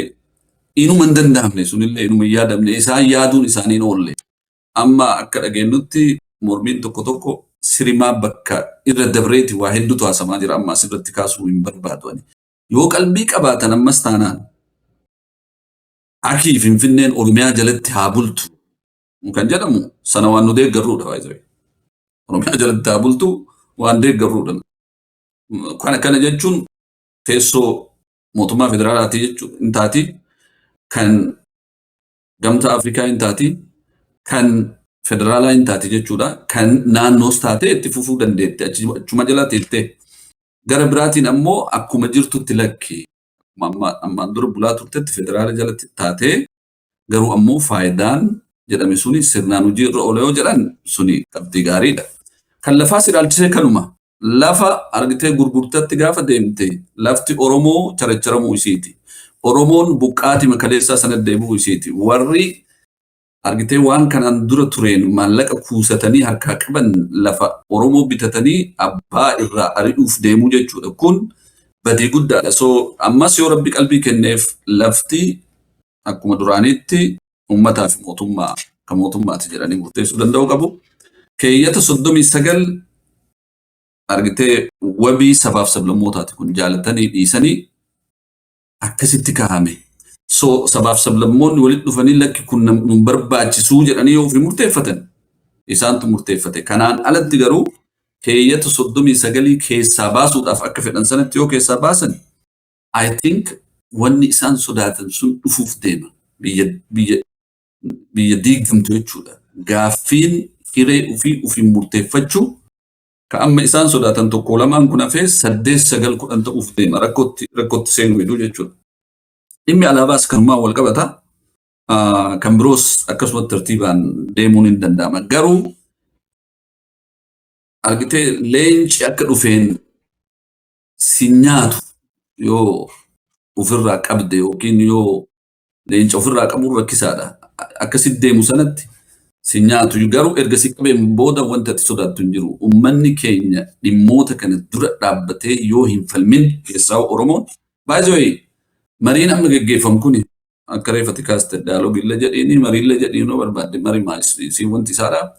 inuma hin danda'amne, sunillee inuma hin yaadamne, isaan yaaduun isaanii hin oolle. Amma akka dhageenyutti mormiin tokko tokko Sirimaa bakka irra dabreeti waa hedduutu haasamaa jira, amma asirratti kaasuu hin barbaadu ani. Yoo qalbii qabaatan, ammas taanaan akii Finfinneen Oromiyaa jalatti haa bultu kan jedhamu sana waan nu deeggarruudha baay'ee. Oromiyaa jalatti haa bultu waan deeggarruudha. Kana jechuun teessoo mootummaa federaalaati jechuu hin taati, kan Gamtaa Afrikaa hin taati, kan federaalaa hin taati jechuudha. Kan naannoos taatee itti fufuu dandeetti achuma jala teettee. Gara biraatiin ammoo akkuma jirtutti lakki. Ammaan dura bulaa turtetti federaala jalatti taatee, garuu ammoo faayidaan jedhame suni sirnaan hojii irra oola yoo jedhan, suni qabxii gaariidha. Kan lafaas ilaalchisee kanuma. Lafa argitee gurgurtatti gaafa deemte, lafti Oromoo characharamuu isiiti. Oromoon buqqaatii makaleessaa sana deebi'uu isiiti. Warri argitee waan kanaan dura tureen maallaqa kuusatanii harkaa qaban lafa Oromoo bitatanii abbaa irraa ari'uuf deemuu jechuudha. Kun badii guddaadha. So ammas yoo Rabbi qalbii kenneef, lafti akkuma duraaniitti uummataa fi mootummaa kan mootummaati jedhanii murteessuu danda'uu qabu. Keeyyata 39 argitee wabii sabaaf sablammootaati, kun jaalatanii dhiisanii akkasitti kaa'ame. So sabaaf sablammoonni walitti dhufanii lakki kun nu barbaachisuu jedhanii yoo ofii murteeffatan, isaantu murteeffate. Kanaan alatti garuu keeyyata 39 keessaa baasuudhaaf akka fedhan sanatti yoo keessaa baasan, I think wanni isaan sodaatan sun dhufuuf deema. Biyya diigamtu jechuudha. Gaaffiin hiree ofii ofiin murteeffachuu ka amma isaan sodaatan tokko lamaan kun hafee saddeet, sagal, 10 ta'uuf deema, rakkootti seenuu heduu jechuudha. Dhimmi alaabaas kanumaan wal qabata. Kan biroos akkasumatti tartiibaan deemuun hin danda'ama. Garuu argitee leenci akka dhufeen si nyaatu yoo ofirraa qabde yookiin yoo leenca ofirraa qabuun rakkisaadha. Akkasitti deemu sanatti si nyaatu, garuu erga si qabeen booda wanta ati sodaattu hin jiru. Uummanni keenya dhimmoota kana dura dhaabbatee yoo hin falmin, keessaa Oromoon, by the way, mariin amma geggeeffamu kuni akka reefati kaaste dialogue illee jedhiini, mariillee jedhiini yoo barbaadde, marii si wanti isaadha.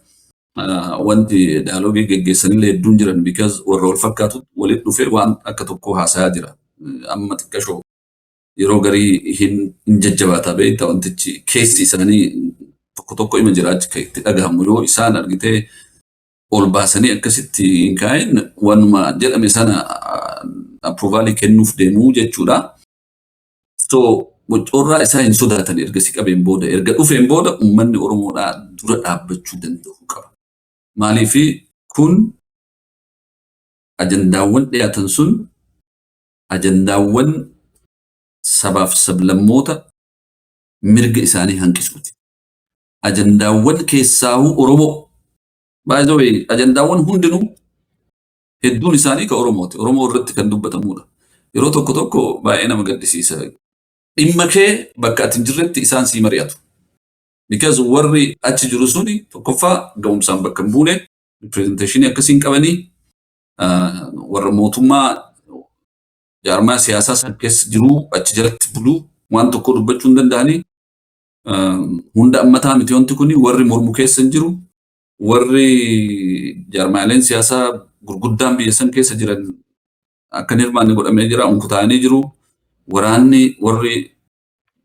Wanti dialogue geggeessanillee hedduun jiran, because warra wal fakkaatu walitti dhufee waan akka tokkoo haasayaa jira. Amma xiqqashoo yeroo garii hin jajjabaata beekta, wantichi keessi isaanii tokko tokko ima jira achi itti dhagahamu. Yoo isaan argitee ol baasanii akkasitti hin kaa'in, wanuma jedhame sana approval kennuuf deemuu jechuudha. So bocorraa isaa hin sodaatan erga si qabeen booda, erga dhufeen booda uummanni Oromoodhaa dura dhaabbachuu danda'u qaba. Maaliifi kun ajandaawwan dhiyaatan sun ajandaawwan sabaaf sablammoota mirga isaanii hanqisuuti. Ajandaawwan keessaahuu Oromoo, by the way, ajandaawwan hundinuu hedduun isaanii ka Oromooti. Oromoo irratti kan dubbatamudha. Yeroo tokko tokko baay'ee nama gaddisiisa. Dhimma kee bakka ati hin jirretti isaan sii mari'atu. Because warri achi jiru suni tokkoffaa ga'umsaan bakka hin buune, representation akkasii hin qabanii, warra mootummaa jaarmaa siyaasaa san keessa jiruu achi jalatti buluu waan tokko dubbachuu hin danda'anii, hunda ammataa miti wanti kuni, warri mormu keessa hin jiru, warri jaarmaaleen siyaasaa gurguddaan biyya san keessa jiran akka hin hirmaanne godhamee jira, unkutaa'anii jiru, waraanni warri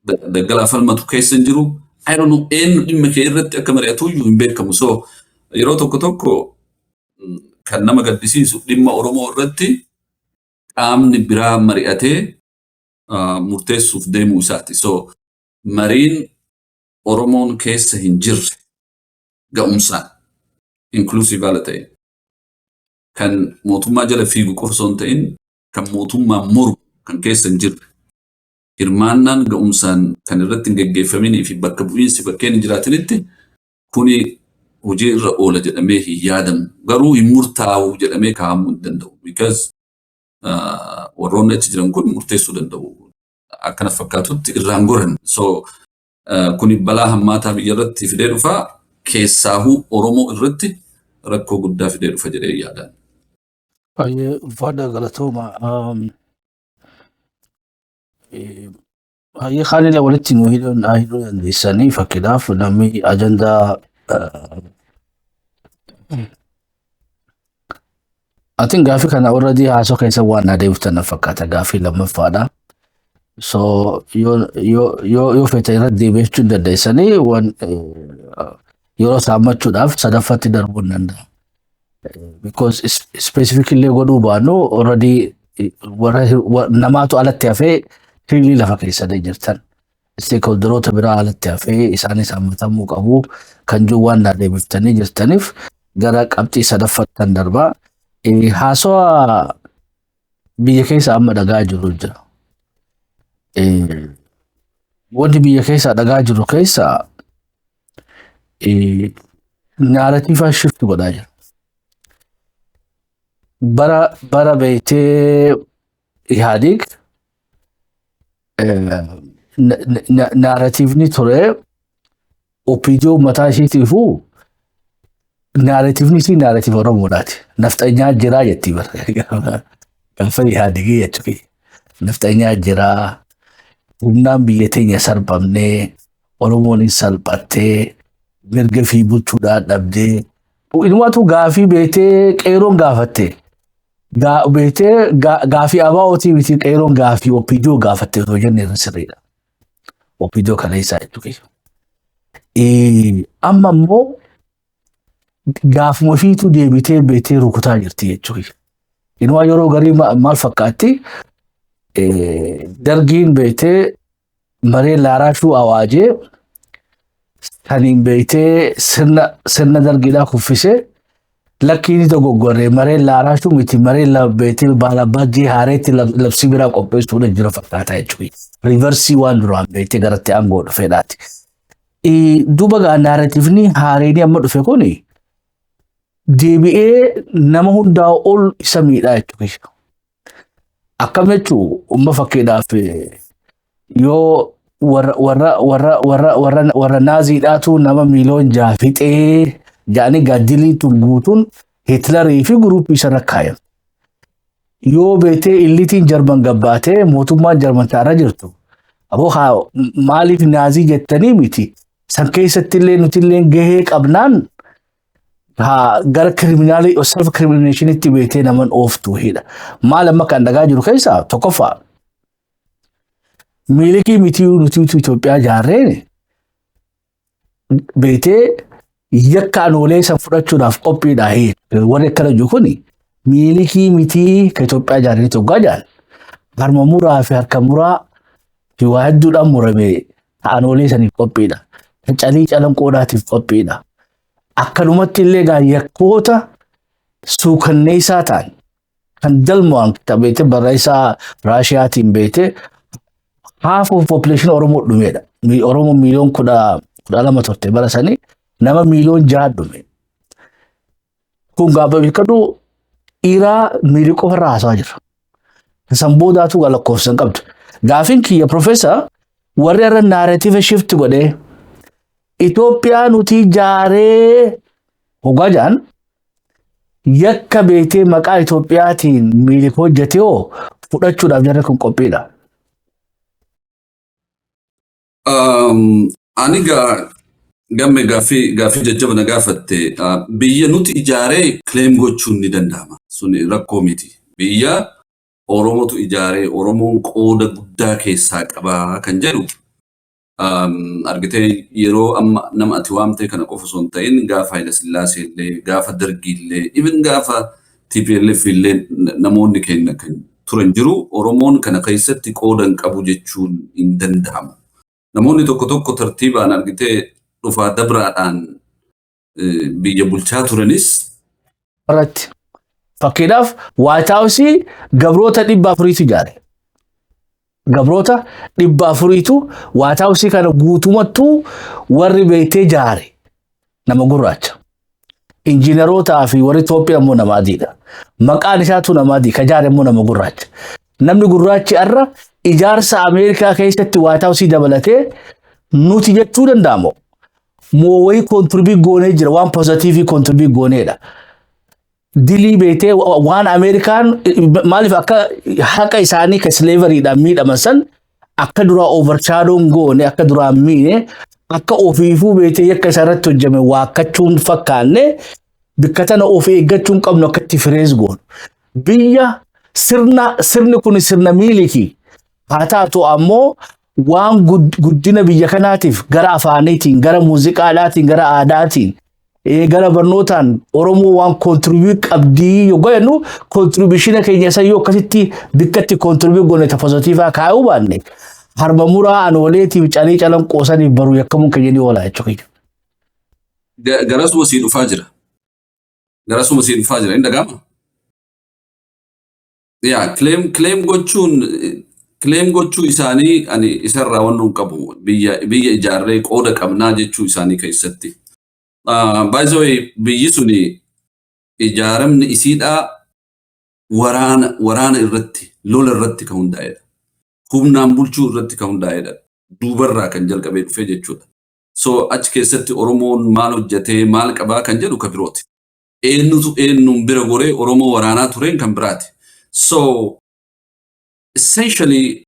daggalaa falmatu keessa hin jiru. I don't know, eenyu dhimma kee irratti akka mari'atu iyyuu hin beekamu. So yeroo tokko tokko kan nama gaddisiisu, dhimma Oromoo irratti qaamni biraa mari'atee murteessuuf deemuu isaati. So mariin Oromoon keessa hin jirre, ga'umsaan inclusive haala ta'e, kan mootummaa jala fiigu qofa osoo hin ta'in kan mootummaa mormu kan keessa hin jirre, hirmaannaan ga'umsaan kan irratti hin geggeeffaminii fi bakka bu'iinsi bakkeen hin jiraatinitti kuni hojii irra oola jedhamee hin yaadamu. Garuu hin murtaa'u jedhamee kaa'amuu hin danda'u. Because warroonni achi jiran kun murteessuu danda'u. Akkana fakkaatutti irraan goran. So kuni balaa hammaataa biyya irratti fidee dhufa. Keessaahuu Oromoo irratti rakkoo guddaa fidee dhufa jedhee yaadaan. Baay'ee ulfaadha, galatooma. Baay'ee kaanillee walitti nu hidhuu dandeessanii, fakkiidhaaf namni ajandaa Atiin gaafii kana already haasoo keessa waan na deebiftan na fakkaata, gaafii lammaffaadha. So yoo feete irratti deebi'achuu hin dandeessanii, waan yeroo saammachuudhaaf sadaffaatti darbuu hin danda'a. Because specifically godhuu baannu, already warra namaatu alatti hafee hiriirri lafa keessanii jirtan. Stakeholderoota biraa alatti hafee isaanis hammatamuu qabu kan jiru waan na deebiftanii jirtaniif gara qabxii sadaffaattan darbaa. Haasawaa biyya keessa amma dhagaa jiru jira. Wanti biyya keessa dhagaa jiru keessa narrative shift godhaa jira. Bara beektee Ihaadig narrativeni ture OPDO mataa isheetiifuu narrativeni isii narrative Oromoodhaati. Nafxanyaa jiraa jetti bara. Gaafa Ihaadigii jechuudha. Nafxanyaa jiraa, humnaan biyya teenya sarbamnee, Oromoon hin salphattee, mirga fi bulchuudhaan dhabdee. Inumaatu gaafii beektee qeeroon gaafatte. Beektee gaafii ABO'tii miti, qeeroon gaafii OPDO gaafatte otoo jenne irra sirriidha. OPDO kana isaa jechuudha. Amma immoo gaafuma ofiitu deebitee beektee rukutaa jirti jechuudha. Inumaa yeroo garii maal fakkaatti, dargiin beektee maree laaraashuu awaajee saniin beektee sirna dargiidhaa kuffisee, lakkiin dogoggorree, maree laaraashuu miti, maree beektee baalabbaa haareetti labsii biraa qopheessuudha jira fakkaataa jechuudha. Reverse waan duraan beektee garatti aangoo dhufeedhaati. Duuba gaa narrativeni haareenii amma dhufe kuni deebi'ee nama hundaa ol isa miidhaa jechuudha. Akkam jechuun, umma fakkiidhaaf yoo warra naaziidhaatu nama miiliyoon 6 fixee jedhanii gaaddiliin tun guutuun Hitlerii fi groupii isa rakkaayan. Yoo beetee illitiin Jarman gabbaatee mootummaan Jarman taa'aa jirtu. Aboo haa maaliif naazii jettanii miti. San keessatti illee nuti illee gahee qabnaan haa gara criminalii self criminationitti beetee naman ooftu hidha. Maal amma kan dhagaa jiru keessaa tokkoffaa, miilikii miti, nuti Itoophiyaa jaarreen beetee yakka anoolee san fudhachuudhaaf qophiidha. Warri akkana jiru kuni miilikii mitii ka Itoophiyaa jaarree tokko jaan harma muraa fi harka muraa fi waa hedduudhaan murame anoolee saniif qophiidha. Calii calanqoodhaatiif qophiidha. Akkanumatti illee gaa yakkoota suukanneessaa ta'an kan dalmaan beetee barreessaa Raashiyaatiin beetee half of population Oromoo dhumeedha. Oromoo miiliyoon 12 turte bara sanii, nama miiliyoon 6 dhume. Kun gaafa beekadu dhiiraa miilii qofa irraa haasawaa jira. San boodaatu lakkoofsa hin qabdu. Gaafiin kiyya, Profeesar, warri irra narrative shift godhee Itoophiyaa nuti ijaaree hoggaa jaan yakka beektee maqaa Itoophiyaatiin miilik hojjete hoo fudhachuudhaaf jarri kun qophiidha? Ani gaa gamme gaaffii jajjaba na gaafatte. Biyya nuti ijaaree claim gochuun ni danda'ama. Sun rakkoo miti. Biyya Oromotu ijaaree, Oromoon qooda guddaa keessaa qabaa kan jedhu argitee, yeroo amma nama ati waamtee kana qofa osoo hin ta'in, gaafa Haayila Sillaasee illee, gaafa Dargii illee, even gaafa TPLF illee namoonni keenya kan turan jiru. Oromoon kana keessatti qooda hin qabu jechuun hin danda'amu. Namoonni tokko tokko tartiibaan argitee dhufaa dabraadhaan biyya bulchaa turanis Irratti. Fakkiidhaaf White House gabroota 400tu ijaare. Gabroota 400tu White House kana guutumattuu warri beektee ijaare nama gurraacha. Injiinarootaa fi warri Itoophiyaa immoo nama adiidha. Maqaan isaatu nama adii, ka ijaare immoo nama gurraacha. Namni gurraachi har'a ijaarsa Ameerikaa keessatti White House dabalatee nuti jechuu danda'amu. Moo wayii contribute goonee jira, waan positive contribute gooneedha. Dilii beektee waan Ameerikaan maaliif akka haqa isaanii ka slaverydhaan miidhaman san akka duraa overshadown goone, akka duraa miine, akka ofiifuu beektee yakka isa irratti hojjame waakkachuun fakkaanne. Bikka tana of eeggachuu hin qabnu akka itti phrase goonu. Biyya sirna, sirni kun sirna miilikii haa taatu, ammoo waan guddina biyya kanaatiif gara afaaniitiin, gara muuziqaadhaatiin, gara aadaatiin, gara barnootaan Oromoo waan contribute qabdii yoo jennu, contribution keenya isa yoo akkasitti bikkatti contribute goone ta positive kaayuu baanne, harma muraa anooleetiif calii calan qoosaniif baruu yakkamuun keenya ni oola jechuudha. Garasuma sii dhufaa jira. Garasuma sii dhufaa jira. Hin dhaga'ama? Yaa, claim gochuu isaanii ani isarraa wannu hin qabu. Biyya ijaarree qooda qabnaa jechuu isaanii keessatti. By the way, biyyi suni ijaaramni isiidhaa waraana irratti, lola irratti kan hundaa'edha. Humnaan bulchuu irratti kan hundaa'edha. Duubarraa kan jalqabee dhufee jechuudha. So achi keessatti Oromoon maal hojjetee, maal qabaa kan jedhu kan birooti. Eenyutu eenyuun bira goree Oromoo waraanaa tureen kan biraati. So essentially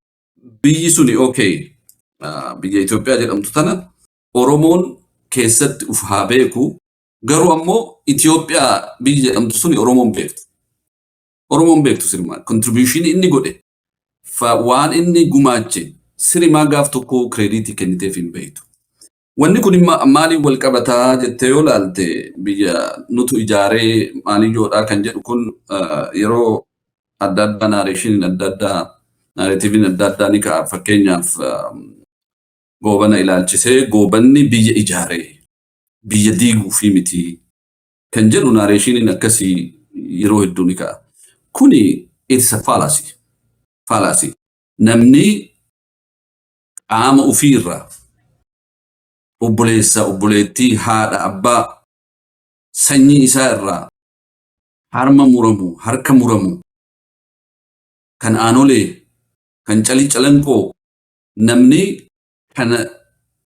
biyyi suni, okay, biyya Itoophiyaa jedhamtu tana Oromoon keessatti uf haa beeku, garuu ammoo Itoophiyaa biyyi jedhamtu suni Oromoon beektu. Oromoon beektu sirmaa contribution inni godhe, waan inni gumaache sirimaa gaaf tokko credit kenniteef hin beektu. Wanni kun maaliin wal qabataa jettee yoo laalte, biyya nutu ijaaree maaliyyoodhaa kan jedhu kun yeroo adda addaa narrationiin adda addaa, narrativeiin adda addaa ni ka'a. Fakkeenyaaf, Goobana ilaalchisee Goobanni biyya ijaaree biyya diiguu fi miti kan jedhu narrationiin akkasii yeroo hedduu ni ka'a. Kuni it's a fallacy. Fallacy. Namni qaama ofiirraa, obboleessa, obboleettii, haadha, abbaa, sanyii isaa irraa harma muramu, harka muramu, kan Aanolee, kan Calii Calanqoo, namni kana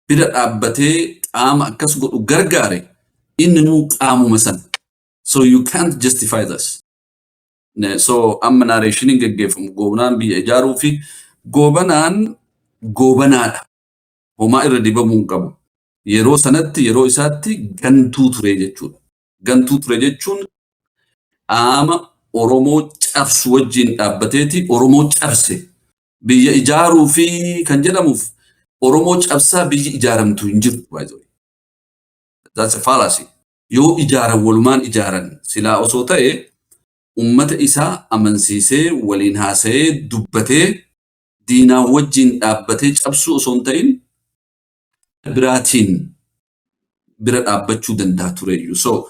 bira dhaabbatee qaama akkas godhu gargaare, inni nuu qaamuma sana. So you can't justify this. So amma narrationiin geggeeffamu Goobanaan biyya ijaaruu fi Goobanaan Goobanaadha. Homaa irra dibamuu hin qabu. Yeroo sanatti, yeroo isaatti gantuu ture jechuudha. Gantuu ture jechuun qaama Oromoo cabsu wajjin dhaabbateeti Oromoo cabse. Biyya ijaaruu fi kan jedhamuuf Oromoo cabsaa biyyi ijaaramtu hin jirtu, by the way. That's a fallacy. Yoo ijaaran walumaan ijaaran silaa osoo ta'e, ummata isaa amansiisee, waliin haasa'ee, dubbatee, diinaa wajjin dhaabbatee cabsuu osoo hin ta'in biraatiin bira dhaabbachuu danda'a tureyyuu. So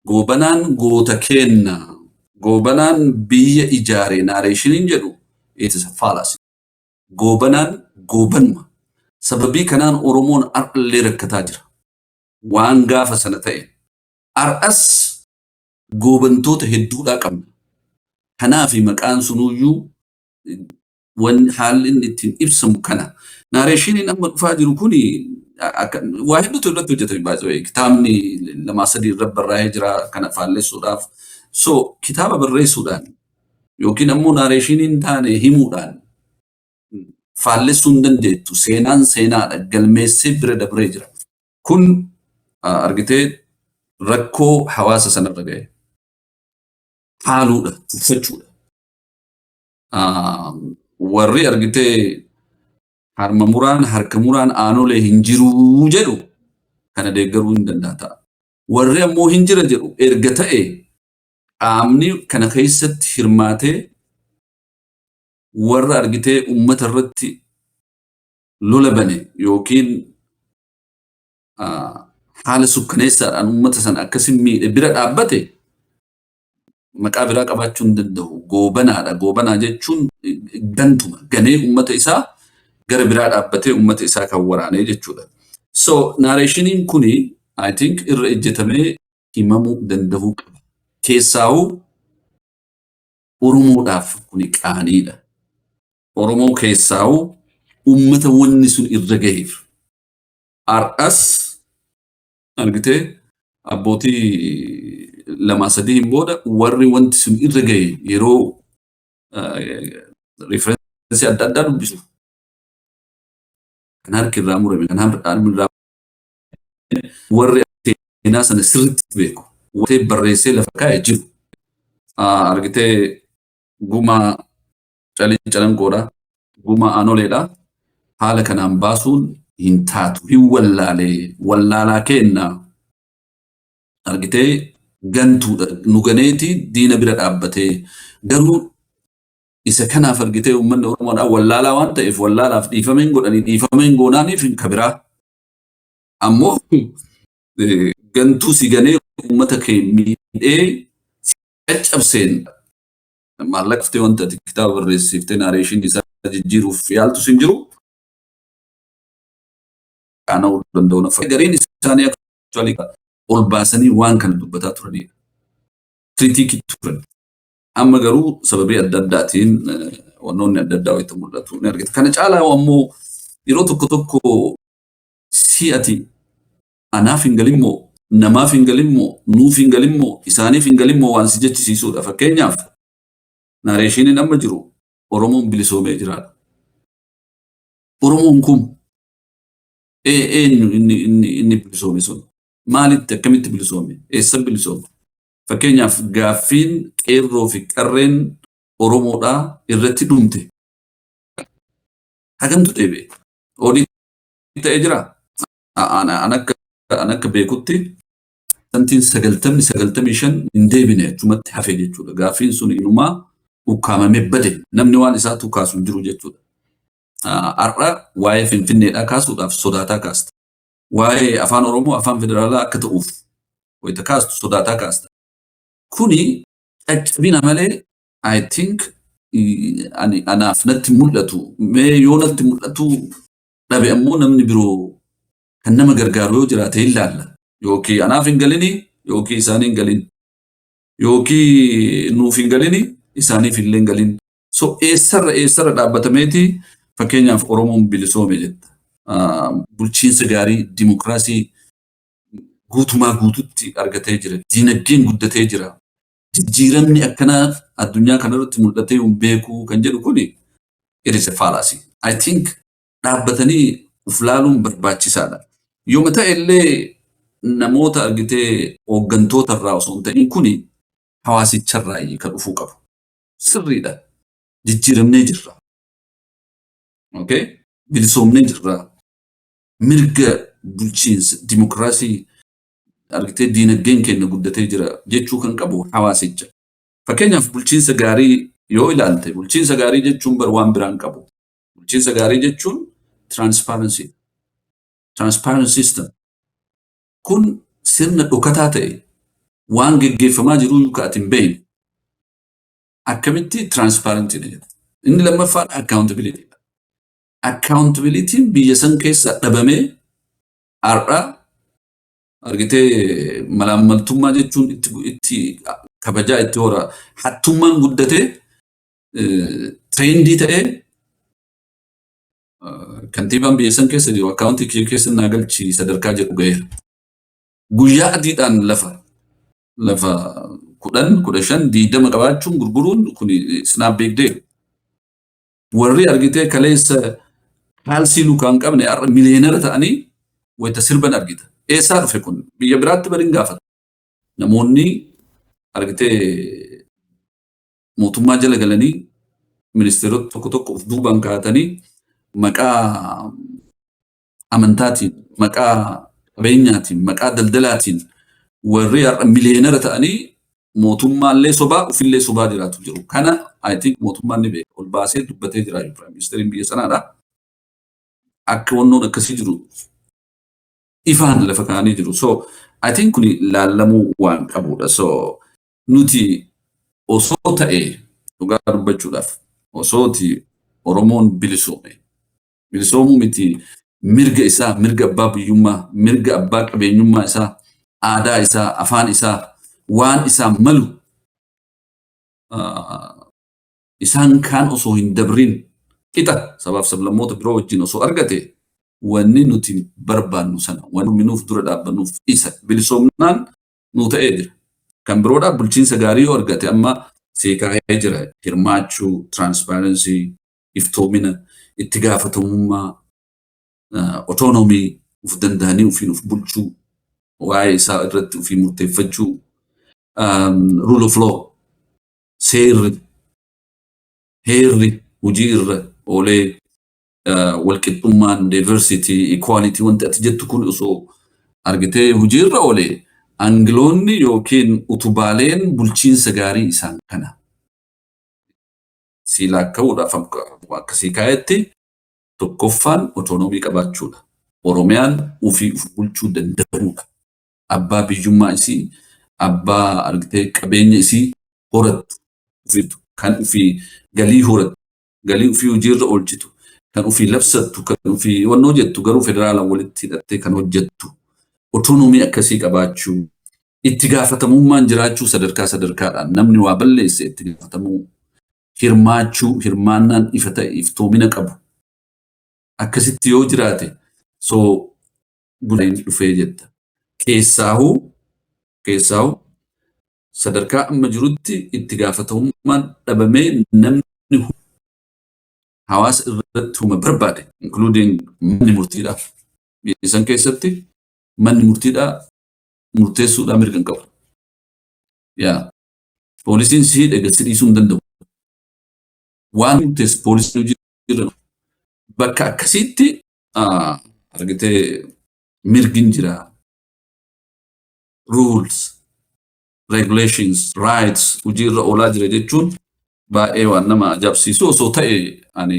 Goobanaan goota kenna. Goobanaan biyya ijaare narrationiin jedhu it is a fallacy. Goobanaan goobanuma. Sababii kanaan Oromoon har'allee rakkataa jira. Waan gaafa sana ta'e. Har'as goobantoota hedduudhaa qabna. Kanaafi maqaan sunuyyuu haalli inni ittiin ibsamu kana. Narrationiin amma dhufaa jiru kuni waa hedduutu irratti hojjetame baay'ee. Kitaabni lamaa sadii irra barraa'ee jira kana faallessuudhaaf. So kitaaba barreessuudhaan yookiin ammoo narrationiin taane himuudhaan faallessuu hin dandeettu. Seenaan seenaadha. Galmeessee bira dabree jira. Kun argitee rakkoo hawaasa sanarra ga'e. Haaluudha, tuffachuudha. Warri argitee harma muraan, harka muraan Aanolee hin jiruu jedhu kana deeggaruu hin danda'a ta'a. Warri ammoo hin jira jedhu, erga ta'e qaamni kana keessatti hirmaatee warra argitee uummata irratti lola bane yookiin haala sukkaneessaadhaan uummata sana akkasin miidhe bira dhaabbate maqaa biraa qabaachuu hin danda'u. Goobanaadha. Goobanaa jechuun gantuma. Ganee uummata isaa gara biraa dhaabbatee uummata isaa kan waraanee jechuudha. So narrationiin kuni I think irra ejjetamee himamuu danda'uu qaba. Keessaawuu Oromoodhaaf kuni qaaniidha. Oromoo keessaawuu uummata wanni sun irra gaheef. Har'as argitee abbootii lamaa sadii hin booda warri wanti sun irra gahe yeroo reference adda addaa dubbisu. Kan harki irraa murame, kan harmi irraa, warri seenaa sana sirriitti beeku. Wanti barreessee lafa kaa'e jiru. Argitee, gumaa calii calanqoodha. Gumaa aanoleedha. Haala kanaan baasuun hin taatu. Hin wallaalee, wallaalaa kenna. Argitee, gantuudha. Nu ganeeti diina bira dhaabbatee, garuu isa kanaaf argitee uummanni Oromoodhaa wallaalaa waan ta'eef wallaalaaf dhiifameen godhanii dhiifameen goonaaniif hin kabiraa. Ammoo gantuu si ganee uummata kee miidhee caccabseen maallaqa wanta ati kitaaba barreessiftee narration isaa jijjiiruuf yaaltu sin jiru. Qaana'uu danda'u nafa. Gariin isaanii actually ol baasanii waan kana dubbataa turanidha. Critique turan. Amma garuu sababii adda addaatiin wannoonni adda addaa wayita mul'atu ni argita. Kana caalaa ammoo yeroo tokko tokko si ati anaaf hin galimmoo, namaaf hin galimmoo, nuuf hin galimmoo, isaaniif hin galimmoo waan si jechisiisudha. Fakkeenyaaf, narrationiin amma jiru Oromoon bilisoomee jiraadha. Oromoon kun eenyu inni bilisoome sun? Maalitti, akkamitti bilisoome? Eessa bilisoome? Fakkeenyaaf, gaaffiin qeerroo fi qarreen Oromoodhaa irratti dhumte. Hagamtu deebi'e? Odii ta'ee jira? An akka beekutti santiin 90, 95 hin deebine, achumatti hafe jechuudha. Gaaffiin sun inumaa ukkaamamee bade, namni waan isaatu kaasu hin jiru jechuudha. Har'a waa'ee Finfinneedhaa kaasuudhaaf sodaataa kaasta. Waa'ee afaan Oromoo afaan federaalaa akka ta'uuf wayita kaastu sodaataa kaasta. Kuni caccabina malee I think ani anaaf natti mul'atu. Mee yoo natti mul'atu dhabe ammoo namni biroo kan nama gargaaru yoo jiraate hin laalla. Yookiin anaaf hin galini, yookiin isaanii hin galin. Yookiin nuuf hin galini, isaaniif illee hin galin. So eessarra dhaabbatameeti fakkeenyaaf Oromoon bilisoome jetta? Bulchiinsa gaarii, dimokiraasii guutumaa guututti argatee jira. Diinagdeen guddatee jira. Jijjiiramni akkanaa addunyaa kanarratti mul'atee hin beeku kan jedhu kuni, it is a fallacy. I think dhaabbatanii uf laaluun barbaachisaadha. Yooma ta'e illee namoota argitee hooggantoota irraa osoo hin ta'in kuni hawaasicharraa kan dhufuu qabu. Sirriidha. Jijjiiramnee jirra. Okay? Bilisoomnee jirra. Mirga bulchiinsa dimokiraasii argitee, diinagdeen keenya guddatee jira jechuu kan qabu hawaasicha. Fakkeenyaaf, bulchiinsa gaarii yoo ilaalte, bulchiinsa gaarii jechuun bar waan biraan qabu. Bulchiinsa gaarii jechuun transparency. Transparent system. Kun sirna dhokataa ta'e, waan geggeeffamaa jiru ka ati hin beekne. Akkamitti transparent jedha? Inni lammaffaan accountability. Accountabilityn biyya san keessa dhabamee har'a argitee malaammaltummaa jechuun itti kabajaa itti hora, hattummaan guddatee trend ta'ee, kantiibaan biyya san keessa jiru account kiyya keessa naa galchi sadarkaa jedhu ga'eera. Guyyaa adiidhaan lafa 10, 15, 20 qabaachuun gurguruun kun it's not big deal. Warri argitee kaleessa kaalsii lukaa hin qabne har'a millionaire ta'anii wayita sirban argita. Eessaa dhufe kun? Biyya biraatti bari hin gaafatu. Namoonni argitee mootummaa jala galanii ministeerota tokko tokko of duubaan kaa'atanii maqaa amantaatiin, maqaa qabeenyaatiin, maqaa daldalaatiin warri har'a millionaire ta'anii mootummaallee sobaa, ofillee sobaa jiraatu jiru. Kana I think mootummaan ni beeka. Ol baasee dubbatee jira Prime Ministeriin biyya sanaadha. Akka wannoon akkasii jiru ifaan lafa kaa'anii jiru. So I think kuni laallamuu waan qabudha. So nuti osoo ta'e, dhugaa dubbachuudhaaf, osooti Oromoon bilisoome. Bilisoomuu miti, mirga isaa, mirga abbaa biyyummaa, mirga abbaa qabeenyummaa isaa, aadaa isaa, afaan isaa, waan isaa malu isaan kaan osoo hin dabrin qixa sabaaf sablammoota biroo wajjin osoo argate, wanni nuti barbaannu sana, wanni nuuf dura dhaabbannuuf isa bilisoomnaan nu ta'ee jira. Kan biroodhaa bulchiinsa gaarii yoo argate, amma seekaa'ee jira, hirmaachuu, transparency, iftoomina, itti gaafatamummaa, autonomy, uf danda'anii ofiin uf bulchuu, waa'ee isaa irratti ofii murteeffachuu. Rule of law, seerri, heerri hojii irra oolee, walqixxummaan, diversity, equality, wanti ati jettu kun osoo argitee hojii irra oolee, angiloonni yookiin utubaaleen bulchiinsa gaarii isaan kana. Si laakka'uudhaaf akkasii kaa'etti, tokkoffaan autonomy qabaachuudha. Oromiyaan ofii of bulchuu danda'uudha. Abbaa biyyummaa isii, abbaa argitee qabeenya isii horattu, kan ofii galii horattu, galii ofii hojiirra oolchitu, kan ofii labsattu, kan ofii wannoo jettu, garuu federaalaan walitti hidhattee kan hojjettu. Autonomy akkasii qabaachuu, itti gaafatamummaan jiraachuu, sadarkaa sadarkaadhaan namni waa balleesse itti gaafatamuu, hirmaachuu, hirmaannaan ifa ta'e, iftoomina qabu. Akkasitti yoo jiraate, so bulchiinsi dhufee jetta. Keessaahuu sadarkaa amma jirutti itti gaafatamummaan dhabamee, namni hawaasa irratti huma barbaade, including manni murtiidhaaf. Biyya san keessatti manni murtiidhaa murteessuudhaan mirga hin qabu. Yaa poolisiin si hidhe gadi dhiisuu hin danda'u. Waan murteessu poolisiin hojii irra bakka akkasiitti argitee mirgi hin jira. Rules, regulations, rights hojii irra oolaa jira jechuun baay'ee waan nama ajaa'ibsiisu osoo ta'e ani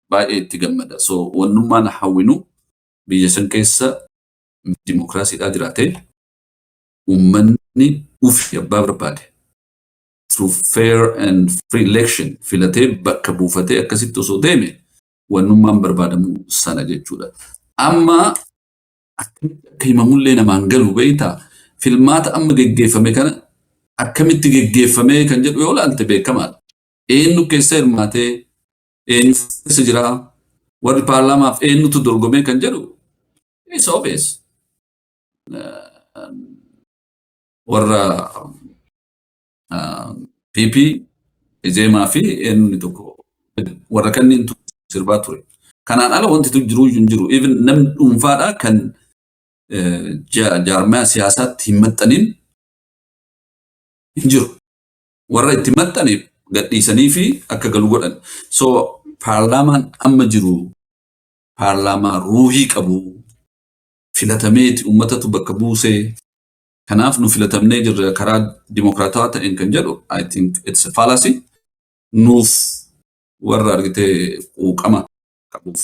baay'ee itti gammada. So wannummaan hawwinu biyya san keessa dimokiraasiidhaa jiraate, uummanni ufi abbaa barbaade through fair and free election filatee bakka buufatee akkasitti osoo deeme, wannummaan barbaadamu sana jechuudha. Amma akkamitti akka himamullee namaan galu beektaa, filmaata amma geggeeffame kana akkamitti geggeeffame kan jedhu yoo ilaalte beekamaadha. Eenyu keessa hirmaatee, eenyu keessa jira, warri paarlaamaaf eenyutu dorgomee kan jedhu it's obvious. Warra PP, Izeemaa fi eenyuni tokko, warra kanneentu sirbaa ture. Kanaan ala wanti jiru hin jiru. Even namni dhuunfaadha kan jaarmaya siyaasaatti hin maxxanin hin jiru. Warra itti maxxane gadhiisanii fi akka galu godhan. So paarlaamaan amma jiru paarlaamaa ruuhii qabu filatameeti, uummatatu bakka buusee, kanaaf nu filatamnee jirra karaa dimokiraatawaa ta'een kan jedhu, I think it's a fallacy. Nuuf warra argitee quuqama qabuuf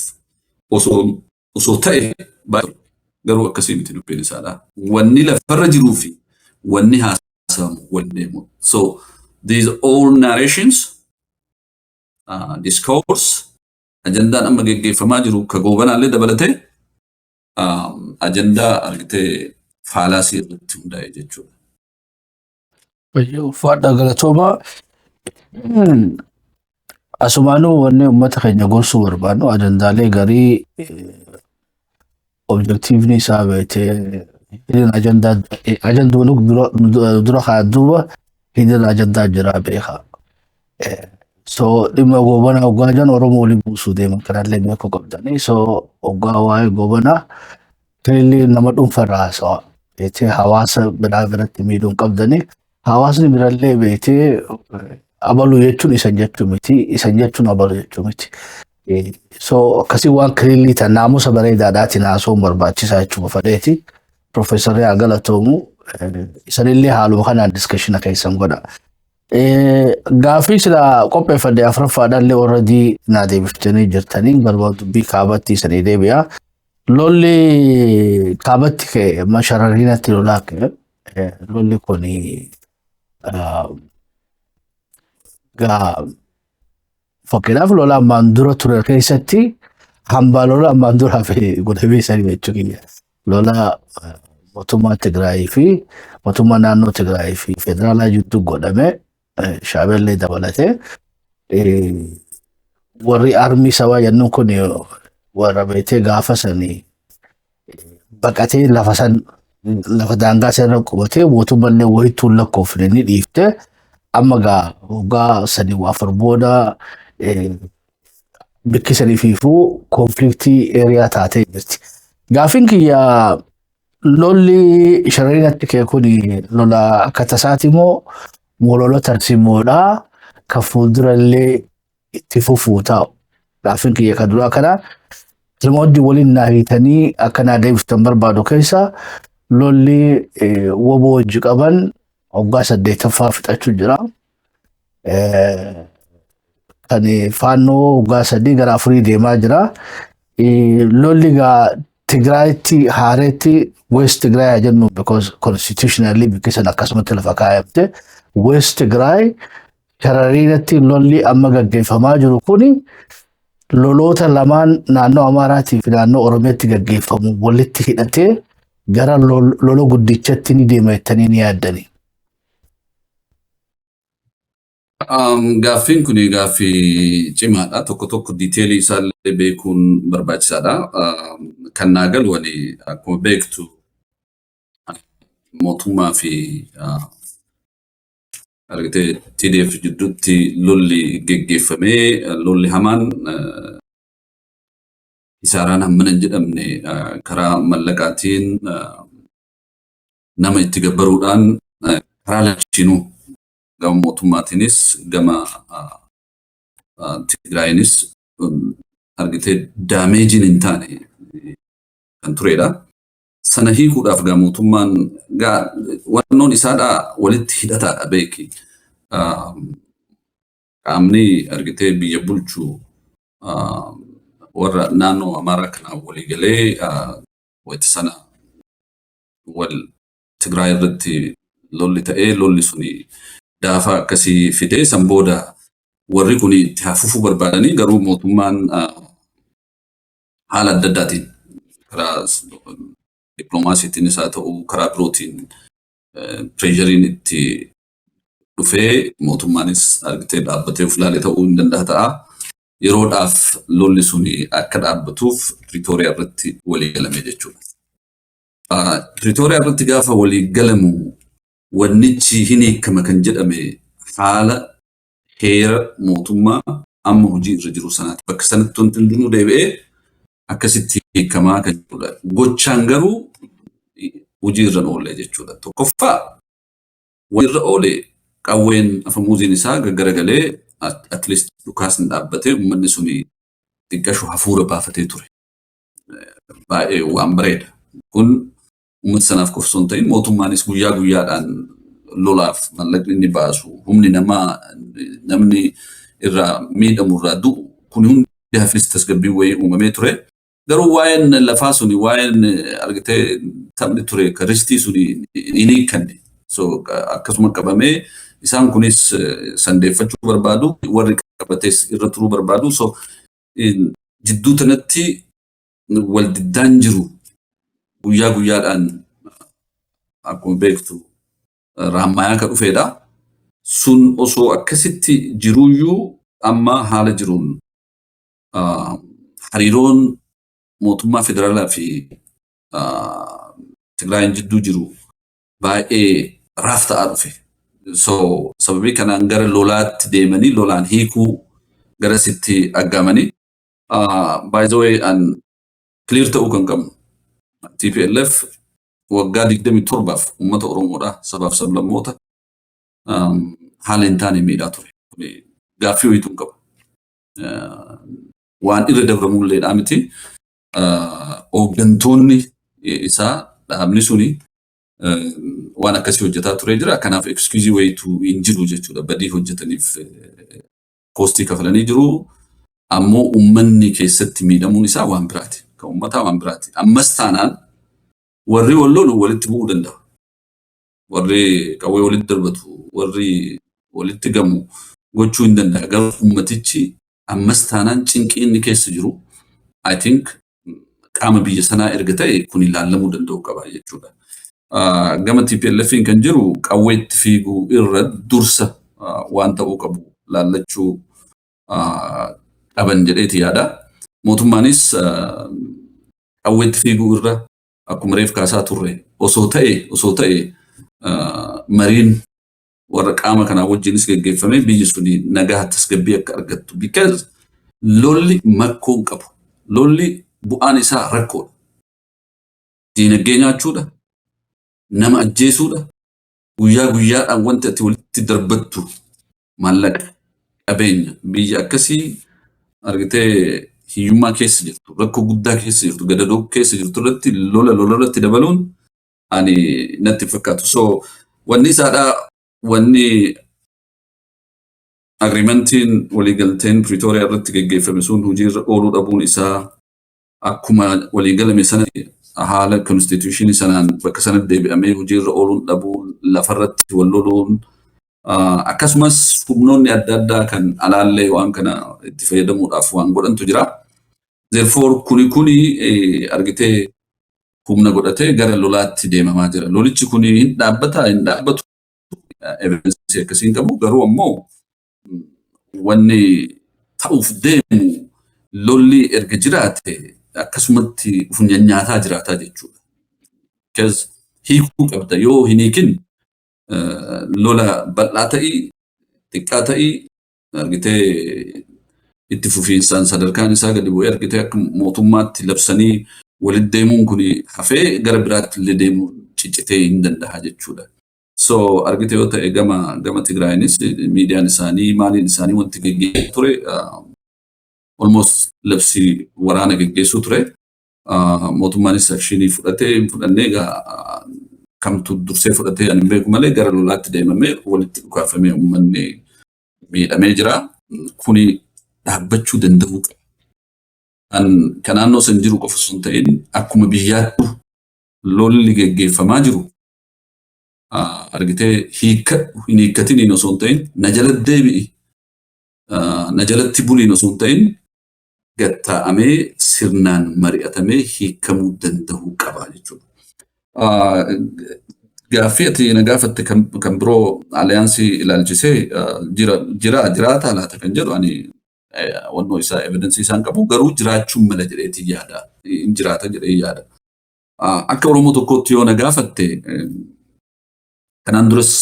osoo ta'e baay'ee, garuu akkasii miti dubbiin isaadha. Wanni lafarra jiruu fi wanni haasawamu wal deemu. So these all narrations, discourse, ajandaan amma geggeeffamaa jiru ka Goobanaallee dabalatee ajandaa argitee fallacy irratti hundaa'e jechuudha. Baay'ee ulfaadha, galatoomaa. Asumaanuu wanni uummata keenya gorsuu barbaadnu, ajandaalee garii objectiveni isaa beektee hidden ajandaa, ajandaa dura kaa duuba hidden ajandaa jira beekaa. So dhimma Goobanaa hoggaa jiran Oromoo waliin buusuu deeman kanallee beekuu qabdanii. So hoggaa waa'ee Goobanaa clearly nama dhuunfarraa haasawa. Beektee hawaasa biraa biratti miidhuu hin qabdanii. Hawaasni birallee beektee abaluu jechuun isan jechuu miti. Isan jechuun abaluu jechuu miti. So akkasii waan clearly tan naamusa bareedaadhaatiin haasa'uun barbaachisaa jechuudha fedheeti. Profeesarri haa galatoomu. Isanillee haaluma kanaan discussion keessan godha. Gaaffii sila qopheeffadhe afuraffaadhaallee already naa deebiftanii jirtanii, galma dubbii kaabatti isanii deebi'a. Lolli kaabatti ka'e, masharariinatti lolaa ka'e. Lolli kun gaa fakkeenyaaf lola ammaan dura ture keessatti hambaa lola ammaan duraa fi godhamee sanii jechuu kiyya. Lola mootummaa Tigraayii fi mootummaa naannoo Tigraayii fi federaalaa jidduu godhame, Shaabellee dabalatee, warri armii sabaa jennuun kun warra beetee gaafa sanii baqatee lafa san, lafa daangaa sana qubatee, mootummaallee wayittuu hin lakkoofne ni dhiifte. Amma gaa waggaa 3-4 booda bikki sanii fiifuu conflict area taatee jirti. Gaaffiin kiyya Lolli Sharariinatti ka'e kun lola akka tasaati moo lola tarsiimoodha kan fuuldurallee itti fufuu taa'u? Gaaffiin kiyya kan duraa kana. Namoonni waliin naa hiitanii akka naa deebiftan barbaadu keessa, lolli WBO wajji qaban waggaa saddeettaffaa fixachuu jira. Kan Faannoo waggaa 3 gara 4 deemaa jira. Lolli gaa Tigraayitti haareetti, West Tigraay jennu, because constitutionally bikki san akkasumatti lafa kaayamte, West Tigraay Sharariinatti lolli amma gaggeeffamaa jiru kuni loloota lamaan naannoo Amaaraatii fi naannoo Oromiyaatti gaggeeffamu walitti hidhatee gara lola guddichatti ni deema jettanii ni yaaddani? Gaaffiin kun gaaffii cimaadha. Tokko tokko detailii isaallee beekuun barbaachisaadha. Kan naa galu ani, akkuma beektu, mootummaa fi argitee TDF jidduutti lolli geggeeffamee, lolli hamaan, kisaaraan hammana hin jedhamne, karaa mallaqaatiin, nama itti gabbaruudhaan, karaa lachiinuu, gama mootummaatiinis gama Tigraayinis, argitee damageiin hin taane kan turedha. Sana hiikuudhaaf gaa mootummaan gaa wannoon isaadhaa walitti hidhataadha, beeki. Qaamni argitee biyya bulchu warra naannoo Amaaraa kanaan walii galee wayita sana wal Tigraay irratti lolli ta'ee, lolli suni daafa akkasii fidee, san booda warri kun itti hafufuu barbaadanii, garuu mootummaan haala adda addaatiin, karaa dippiloomaasiitiinis haa ta'u karaa birootiin, pressureiin itti dhufee, mootummaanis argitee dhaabbatee of ilaale ta'uu hin danda'a ta'a. Yeroodhaaf lolli sun akka dhaabbatuuf Pretoria irratti walii galame jechuudha. Pretoria irratti gaafa walii galamu, wannichi hin hiikama kan jedhame haala heera mootummaa amma hojii irra jiru sanaati. Bakka sanatti wanti hundinuu deebi'ee akkasitti hiikamaa kan jirudha. Gochaan garuu hojii irra oolle jechuudha. Tokkoffaa, wanti irra oole qawween afamuuziin isaa gaggaragalee, at least dhukaasni dhaabbatee, uummanni suni xiqqashu hafuura baafatee ture. Baay'ee waan bareeda. Kun uummata sanaaf qofa osoo hin ta'in, mootummaanis guyyaa guyyaadhaan lolaaf mallaqni inni baasu, humni namaa namni irraa miidhamu, irraa du'u kun hundi hafis, tasgabbiin wayii uumamee ture. Garuu waa'een lafaa suni, waa'een argitee taphni ture ka ristii suni hin hiikkanne. So akkasuma qabamee, isaan kunis sandeeffachuu barbaadu, warri qabates irra turuu barbaadu. So jidduu tanatti wal diddaan jiru guyyaa guyyaadhaan, akkuma beektu, raammayaa ka dhufeedha. Sun osoo akkasitti jiruyyuu, amma haala jiruun hariiroon mootummaa federaalaa fi Tigraayin jidduu jiru baay'ee raaf ta'aa dhufe. So sababii kanaan gara lolaatti deemanii lolaan hiikuu garasitti aggaamanii. By the way, an clear ta'uu kan qabnu, TPLF waggaa 27f uummata Oromoodha, sabaaf sablammoota haala hin taane miidhaa ture. Gaaffii wayituu hin qabu. Waan irra dabramulleedhaa miti. Hooggantoonni isaa, dhaabni suni waan akkasii hojjetaa ture jira. Kanaaf excuse wayituu hin jiru jechuudha. Badii hojjetaniif costii kafalanii jiru. Ammoo uummanni keessatti miidhamuun isaa waan biraati. Kan uummataa waan biraati. Ammas taanaan warri wal lolu walitti bu'uu danda'a. Warri qawwee walitti darbatu, warri walitti gamu gochuu hin danda'a. Garuu uummatichi ammas taanaan cinqii inni keessa jiru, I think, qaama biyya sanaa erga ta'e kun ilaallamuu danda'u qaba jechuudha. Gama TPLF'n kan jiru qawweetti fiiguu irra dursa waan ta'uu qabu laallachuu qaban jedheeti yaada. Mootummaanis qawweetti fiiguu irra, akkuma reef kaasaa turre, osoo ta'e mariin warra qaama kanaa wajjinis geggeeffamee biyyi suni nagaa tasgabbii akka argattu. Because lolli makkoo hin qabu. Lolli bu'aan isaa rakkoodha. Diinagdee nyaachuudha. Nama ajjeesuudha. Guyyaa guyyaadhaan wanti ati walitti darbattu maallaqa, qabeenya. Biyya akkasii argitee hiyyummaa keessa jirtu, rakkoo guddaa keessa jirtu, gadadoo keessa jirtu irratti lola lola irratti dabaluun ani natti fakkaatu. So wanni isaadhaa, wanni agreementiin, waliigalteen Pretoria irratti geggeeffame sun hojiirra ooluu dhabuun isaa, akkuma waliigalame sana haala constitutionii sanaan bakka sanatti deebi'amee hojiirra ooluun dhabuun, lafarratti wal loluun, akkasumas humnoonni adda addaa kan alaallee waan kana itti fayyadamuudhaaf waan godhantu jira. Therefore kuni argitee humna godhatee gara lolaatti deemamaa jira. Lolichi kuni hin dhaabbata hin dhaabbatu evidence akkasii hin qabu, garuu ammoo wanni ta'uuf deemu lolli erga jiraate akkasumatti uf nyaataa jiraataa jechuudha. Because hiikuu qabda, yoo hin hiikin lola bal'aa ta'ii xiqqaa ta'ii argitee itti fufiinsaan sadarkaan isaa gadi bu'ee argitee akka mootummaatti labsanii walitti deemuun kun hafee gara biraatti illee deemuu ciccitee hin danda'a jechuudha. So argite yoo ta'e gama Tigraayinis miidiyaan isaanii maaliin isaanii wanti geggeessaa ture almost labsii waraana geggeessuu ture. Mootummaanis actionii fudhatee hin fudhannee egaa kamtu dursee fudhatee ani hin beeku malee gara lolaatti deemamee walitti dhukaafamee uummanni miidhamee jira. Kuni dhaabbachuu danda'uu qaba. Kan naannoo san jiru qofa osoo hin ta'in akkuma biyyaatti lolli geggeeffamaa jiru argitee hiikkadhu hin hiikkatiniin osoo hin ta'in, na jala deebi'i na jalatti buliin osoo hin ta'in, gatta'amee sirnaan mari'atamee hiikamuu danda'uu qaba jechuudha. Gaaffii ati na gaafatte kan biroo allianceii ilaalchisee jira jira jiraata laata kan jedhu, ani wannoo isaa evidenceii isaan qabu, garuu jiraachuun mala jedheetii yaada. Hin jiraata jedhee yaada. Akka Oromoo tokkootti yoo na gaafatte, kanaan duras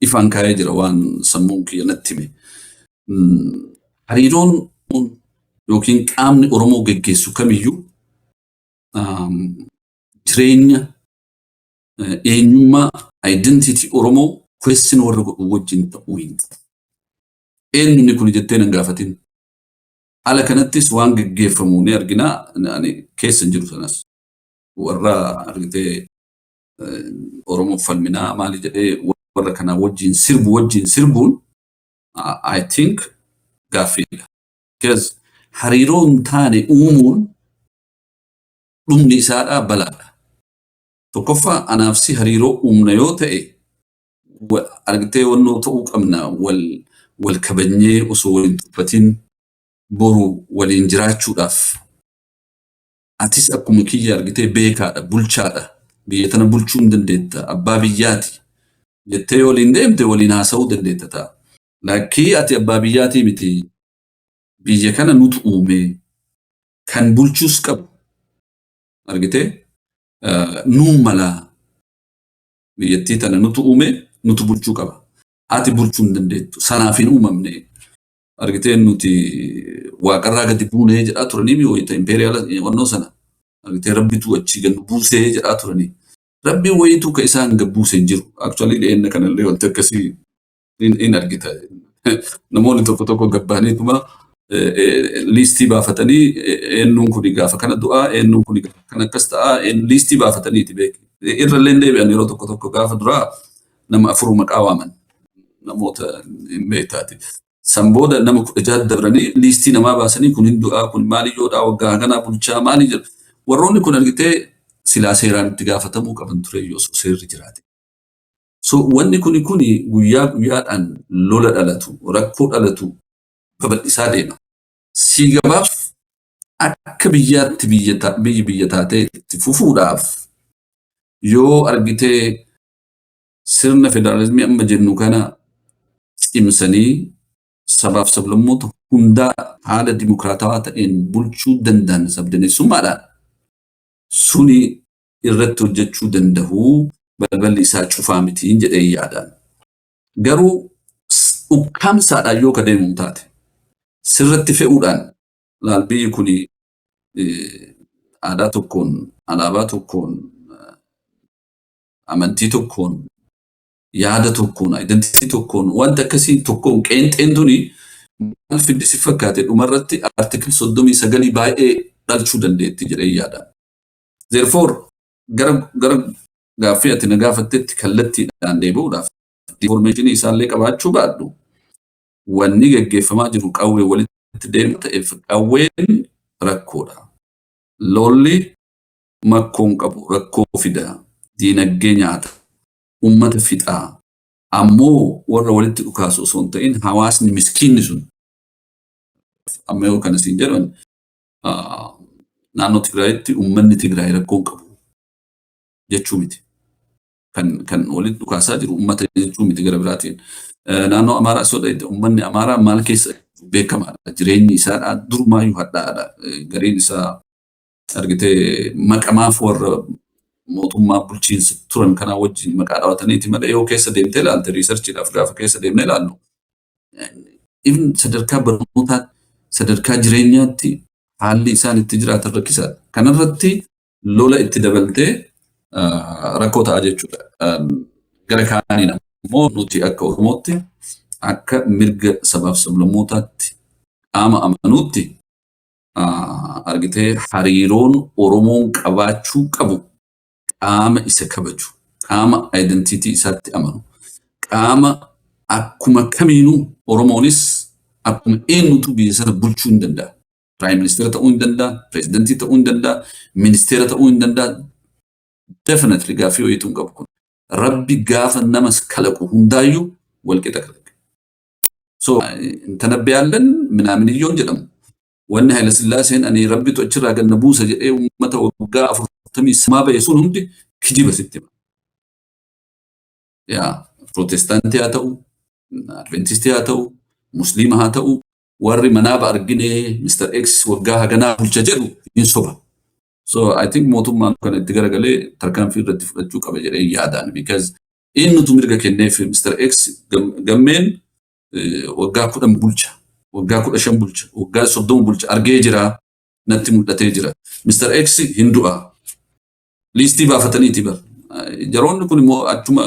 ifaan kaa'ee jira waan sammuun kiyya natti hime. Hariiroon yookiin qaamni Oromoo geggeessu kamiyyuu jireenya eenyummaa, identity Oromoo question warra godhu wajjin ta'uu hin qabu. Eenyuni kun jettee nan gaafatin. Ala kanattis waan geggeeffamu ni argina. Ani keessa hin jiru sanas. Warra argitee Oromoo falminaa maali jedhee warra kanaa wajjin sirbu wajjin sirbuun I think gaaffiidha. Because hariiroo hin taane uumuun dhumni isaadhaa balaadha. Tokkoffaa, anaaf si hariiroo uumna yoo ta'e argitee wannoo ta'uu qabna, wal wal kabajnee osoo waliin tuffatin boru waliin jiraachuudhaaf. Atis akkuma kiyya argitee beekaadha, bulchaadha, biyya tana bulchuu hin dandeetta, abbaa biyyaati jettee waliin deemte waliin haasa'uu dandeetta ta'a. Lakkii, ati abbaa biyyaatii miti, biyya kana nutu uume, kan bulchuus qabu argitee nuun malaa, biyyattii tana nutu uume, nutu bulchuu qaba. Ati bulchuu hin dandeettu. Sanaaf hin uumamne. Argitee nuti waaqarraa gadi buunee jedhaa turanii wayita imperial wannoo sana. Argitee rabbitu achii gad buusee jedhaa turanii. Rabbiin wayituu ka isaan gad buusee hin jiru. Actually dhiyeenya kanallee wanti akkasii hin argita. Namoonni tokko tokko gabbaaniituma listii baafatanii, eenyuun kuni gaafa kana du'aa, eenyuun kuni gaafa kana akkas ta'a, listii baafataniiti beeki. Irrallee deebi'an yeroo tokko tokko. Gaafa duraa nama afur maqaa waaman, namoota hin beektaati. San booda nama 16 dabranii listii namaa baasanii, kun hin du'aa, kun maaliyyoodhaa, waggaa kanaa bulchaa maali jedhu. Warroonni kun argitee silaa seeraan itti gaafatamuu qaban ture yoo seerri jiraate. So wanni kuni guyyaa guyyaadhaan lola dhalatu, rakkoo dhalatu babal'isaa deema. Si gabaaf akka biyyaatti biyyi biyya taatee itti fufuudhaaf yoo argitee sirna federaalizimii amma jennu kana cimsanii sabaaf sablammoota hundaa haala dimokiraatawaa ta'een bulchuu danda'an sabdaneessummaadhaan suni irratti hojjechuu danda'uu, balballi isaa cufaa mitiin jedhee yaadaan. Garuu ukkaamsaadhaan yoo ka deemu taate, sirratti fe'uudhaan, laal biyyi kuni Aadaa tokkoon, alaabaa tokkoon, amantii tokkoon, yaada tokkoon, identity tokkoon, wanta akkasii tokkoon qeenxeen tuni maal fiddi si fakkaate? Dhumarratti article 39 baay'ee dhalchuu dandeetti jedhee yaada. Therefore, gara gaaffii ati na gaafattetti kallattiidhaan deebi'uudhaaf, information isaallee qabaachuu baadhu, wanni gaggeeffamaa jiru qawwee walitti deema ta'eef qawween rakkoodha. Lolli makkoon qabu rakkoo fida, diinagdee nyaata, uummata fixaa. Ammoo warra walitti dhukaasu osoo hin ta'in hawaasni miskiinni sun, amma yoo kana siin jedhan, naannoo Tigraayitti uummanni Tigraay rakkoo hin qabu jechuu miti. Kan walitti dhukaasaa jiru uummata jechuu miti gara biraatiin. Naannoo Amaaraa osoo ta'e uummanni Amaaraa maal keessa beekamaadha. Jireenyi isaadha durumaayyuu hadhaadha. Gariin isaa argitee maqamaaf warra mootummaa bulchiinsa turan kanaa wajjin maqaa dhaawataniiti malee, yoo keessa deemtee ilaalte, researchiidhaaf gaafa keessa deemnee ilaallu, even sadarkaa barnootaatti, sadarkaa jireenyaatti haalli isaan itti jiraatan rakkisaadha. Kanarratti lola itti dabaltee rakkoo ta'a jechuudha. Gara kaaniin ammoo nuti akka Oromootti, akka mirga sabaaf sablammootaatti qaama amanuutti, argitee hariiroon Oromoon qabaachuu qabu qaama isa kabaju, qaama identity isaatti amanu, qaama akkuma kamiinuu Oromoonis akkuma eenyutu biyya sana bulchuu hin danda'a. Prime minister ta'uu hin danda'a, pireezidantii ta'uu hin danda'a, ministeera ta'uu hin danda'a. Definitely gaaffii wayiitu hin qabu kun. Rabbi gaafa namas kalaqu hundaayyuu walqixa kalaqe. So እንተነብያለን ምናምን iyyoon jedhamu. Wanni Haayila Sillaaseen ani Rabbitu achirraa ganna buusa jedhee uummata waggaa 40 samaa ba'e sun hundi kijiba sitti hima. Yaa Pirootestaantii haa ta'u, Adventistii haa ta'u, Musliima haa ta'u, warri manaaba arginee Mr. X waggaa haganaa bulcha jedhu hin soba. So I think mootummaan kana itti garagalee tarkaanfii irratti fudhachuu qaba jedhee yaadaan, because eenyutu mirga kenneef Mr. X gammeen waggaa 10 bulcha, waggaa 15 bulcha, waggaa 30 bulcha, argee jira, natti mul'atee jira. Mr. X hin du'a. Liistii baafataniiti bar. Jaroonni kun immoo achuma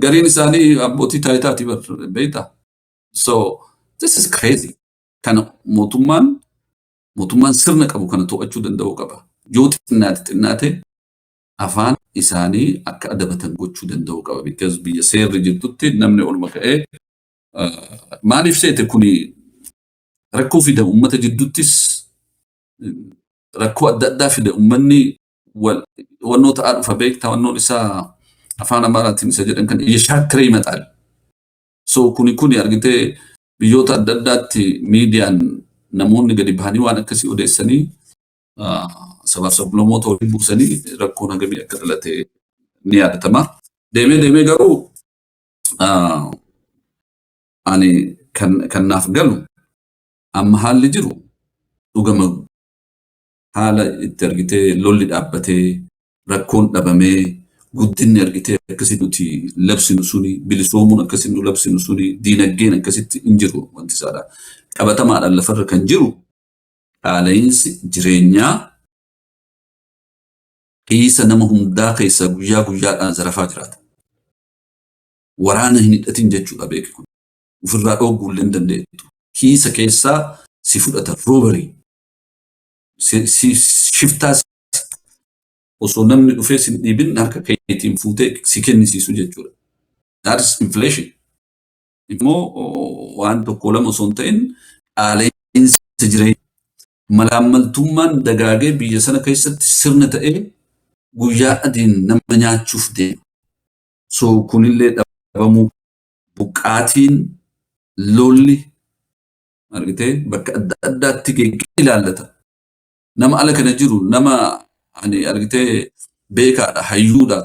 gariin isaanii abbootii taayitaati bar, beektaa. So this is crazy. Kana mootummaan sirna qabu kana to'achuu danda'uu qaba. Yoo xinnaate xinnaate afaan isaanii akka adabatan gochuu danda'uu qaba. Because biyya seerri jirtutti namni olma ka'ee maaliif seete kuni rakkoo fida, uummata jidduuttis rakkoo adda addaa fida. Uummanni wannoo ta'aa dhufa, beektaa, wannoon isaa afaan Amaaraatiin isa jedhan kan እየሻከረ ይመጣል. So kuni argitee biyyoota adda addaatti miidiyaan namoonni gadi bahanii waan akkasii odeessanii sabaaf sablammoota waliin buusanii rakkoon hagamii akka dhalate ni yaadatama. Deemee deemee garuu ani kan naaf galu amma haalli jiru dhugama haala itti argitee lolli dhaabbatee, rakkoon dhabamee, guddinni argitee akkasitti nuti labsinu suni, bilisoomuun akkasitti nu labsinu suni, diinagdeen akkasitti hin jiru wanti isaadha. Qabatamaadhaan lafarra kan jiru qaala'insi jireenyaa kiisa nama hundaa keessaa guyyaa guyyaadhaan zarafaa jiraata. Waraana hin hidhatin jechuudha, beeki kun. Ofirraa dhoogguullee hin dandeettu. Kiisa keessaa si fudhata, robbery. Shiftaa osoo namni dhufee si dhiibin harka keetiin fuutee si kennisiisu jechuudha. That is inflation. Immoo waan tokko lama osoo hin ta'in qaala'insa jireenya malaammaltummaan dagaagee biyya sana keessatti sirna ta'ee guyyaa adiin nama nyaachuuf deema. So kunillee dhabamuu, buqqaatiin, lolli argitee bakka adda addaatti geeggee ilaallata. Nama ala kana jiru, nama ani argitee beekaadha, hayyuudha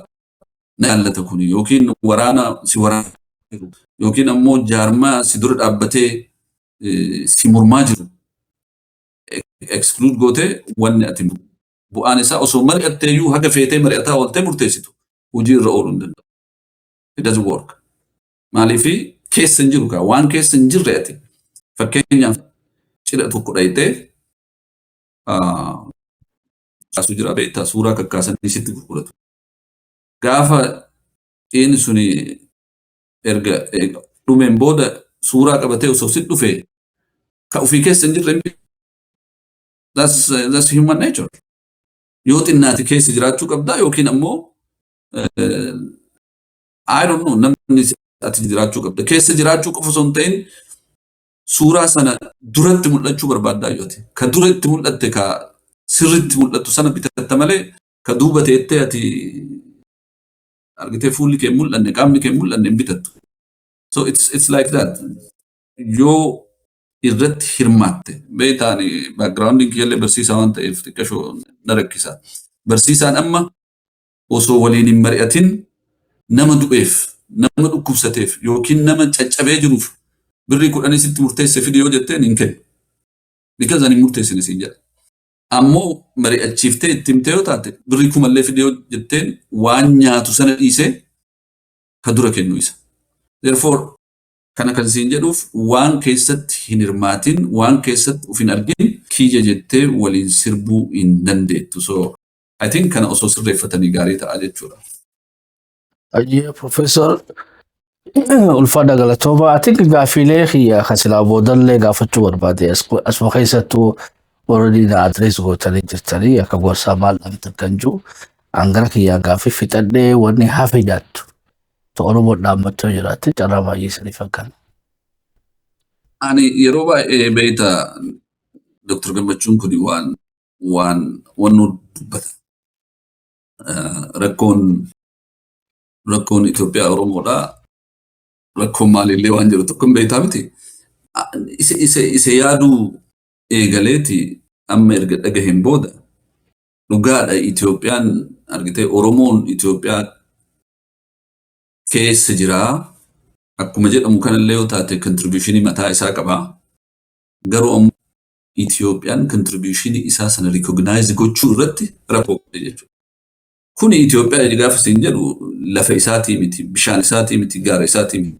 na ilaallata kuni, yookiin waraana si waraana jiru yookiin ammoo jaarmaa si dura dhaabbatee si mormaa jiru exclude gootee, wanni ati bu'aan isaa osoo mari'atteeyyuu, haga feetee mari'ataa ooltee murteessitu, hojii irra ooluu hin danda'u. It doesn't work. Maaliifi keessa hin jiru kaa, waan keessa hin jirre ati fakkeenyaaf cidha tokko dhayitee kaasu jira beektaa, suuraa kakkaasanii sitti gurguratu. Gaafa inni suni erga dhumeen booda suuraa qabatee osoo sitti dhufe, ka ofii keessa hin jirre. That's human nature. Yoo xinnaati keessa jiraachuu qabdaa yookiin ammoo, I don't know, namni ati jiraachuu qabda. Keessa jiraachuu qofa osoo hin ta'in, suuraa sana duratti mul'achuu barbaaddaa yooti. Ka duratti mul'atte, ka sirritti mul'attu sana bitatta malee, ka duuba teettee ati argitee fuulli kee mul'anne, qaamni kee mul'anne hin bitattu. So it's like that. Yoo irratti hirmaatte beektaan, backgroundiin kiyyallee barsiisaa waan ta'eef xiqqashoo na rakkisa. Barsiisaan amma osoo waliin hin mari'atin nama du'eef, nama dhukkubsateef yookiin nama caccabee jiruuf birrii 10 sitti murteesse fidi yoo jetteen hin kennu. Because ani murteessine siin jedha. Ammoo mari'achiiftee itti himtee yoo taate, birrii kumallee fidi yoo jetteen, waan nyaatu sana dhiisee ka dura kennu isa. Therefore, kana kan siin jedhuuf, waan keessatti hin hirmaatin, waan keessatti uf hin argin kiyya jettee waliin sirbuu hin dandeettu. So I think kana osoo sirreeffatanii gaarii ta'a jechuudha. Ayyee Profeesar, ulfaadha, galatooma. I think gaaffiilee kiyya kan silaa boodallee gaafachuu barbaade asuma keessattuu already na address gootanii jirtanii. Akka gorsaa maal dhabdan kan jiru hangara kiyyaan gaaffii fixadhee, wanni hafe nyaattu Oromoo dhaammattoo jiraatte carraa baay'ee saniif akkan. Ani yeroo baay'ee beekta, Dr. Gammachuun kun waan wannu dubbata. Rakkoon Itoophiyaa Oromoodha. Rakkoon maalillee waan jiru tokko hin beektaa miti. Isa yaaduu eegaleeti amma erga dhagaheen booda, dhugaadha, Itoophiyaan argitee Oromoon Itoophiyaa keessa jiraa akkuma jedhamu kanallee yoo taate, contributionii mataa isaa qabaa. Garuu ammoo Itoophiyaan contributionii isaa sana recognize gochuu irratti rakkoo qabdi jechuudha. Kuni Itoophiyaa gaafa isin jedhu lafa isaatii miti, bishaan isaatii miti, gaara isaatii miti.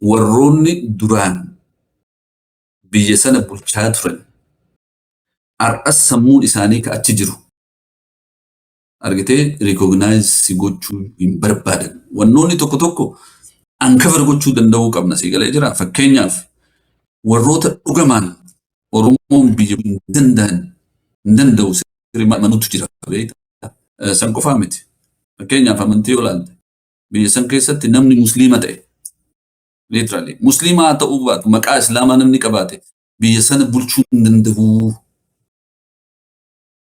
Warroonni duraan biyya sana bulchaa turan har'as sammuun isaanii ka achi jiru. Argitee, recognize gochuu hin barbaadan. Wannoonni tokko tokko uncover gochuu danda'uu qabna, si galee jira. Fakkeenyaaf, warroota dhugamaan Oromoon biyya hin danda'an, hin danda'u sirrii manutu jira beektaa. San qofaa miti. Fakkeenyaaf, amantii yoo ilaalte, biyya san keessatti namni Musliima ta'e, literally Musliimaa ta'uu baatu, maqaa Islaamaa namni qabaate biyya sana bulchuu hin danda'u.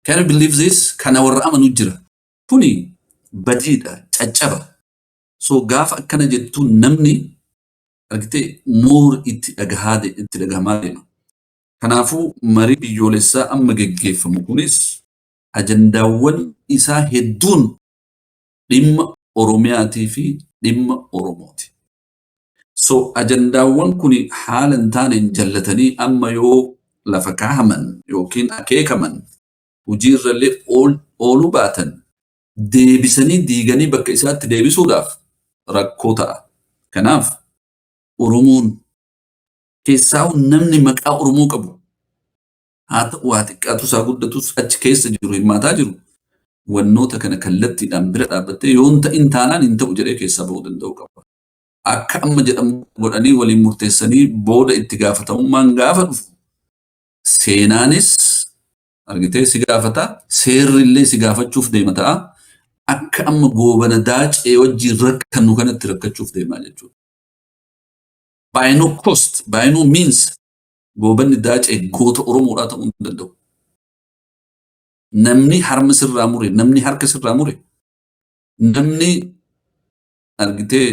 Can you believe this? Kana warra amanu jira. Kuni badiidha, caccaba. So gaafa akkana jettu namni argitee more itti dhagahaa itti dhagahamaa deema. Kanaafuu marii biyyoolessaa amma geggeeffamu kunis ajandaawwan isaa hedduun dhimma Oromiyaatii fi dhimma Oromooti. So ajandaawwan kun haala hin taaneen jallatanii amma yoo lafa kaahaman yookiin akeekaman, hojiirrallee ooluu baatan, deebisanii diiganii bakka isaatti deebisuudhaaf rakkoo ta'a. Kanaaf Oromoon keessaa namni maqaa Oromoo qabu haa ta'u, haa xiqqaatus haa guddatus, achi keessa jiru, hirmaataa jiru, wannoota kana kallattiidhaan bira dhaabbattee yoo hin ta'in taanaan hin ta'u jedhee keessaa bahuu danda'u qaba. Akka amma jedhamu godhanii waliin murteessanii booda itti gaafatamummaan gaafa dhufu, seenaanis argitee si gaafata, seerrillee si gaafachuuf deema ta'a. Akka amma Goobana Daacee wajjin rakkannu kanatti rakkachuuf deemaa jechuudha. By no cost, by no means, Goobanni Daacee goota Oromoodhaa ta'uu hin danda'u. Namni harma sirraa mure, namni harka sirraa mure, namni argitee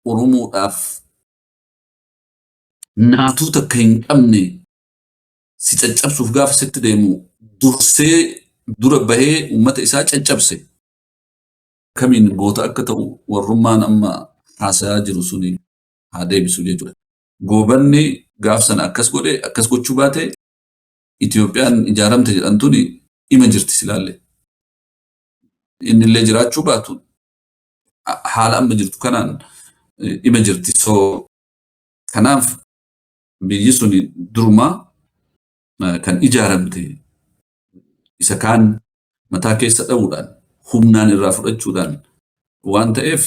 Oromoodhaaf naatuu takka hin qabne si caccabsuuf gaafa sitti deemu, dursee dura bahee uummata isaa caccabse. Kamiin goota akka ta'u warrummaan amma haasayaa jiru suni haa deebisu jechuudha. Goobanni gaaf sana akkas godhe, akkas gochuu baate, Itoophiyaan ijaaramte jedhamtuun ima jirti silaalle. Innillee jiraachuu baatu, haala amma jirtu kanaan ima jirti. So kanaaf biyyi suni durumaa kan ijaaramte isa kaan Mataa keessa dha'uudhaan, humnaan irraa fudhachuudhaan waan ta'eef,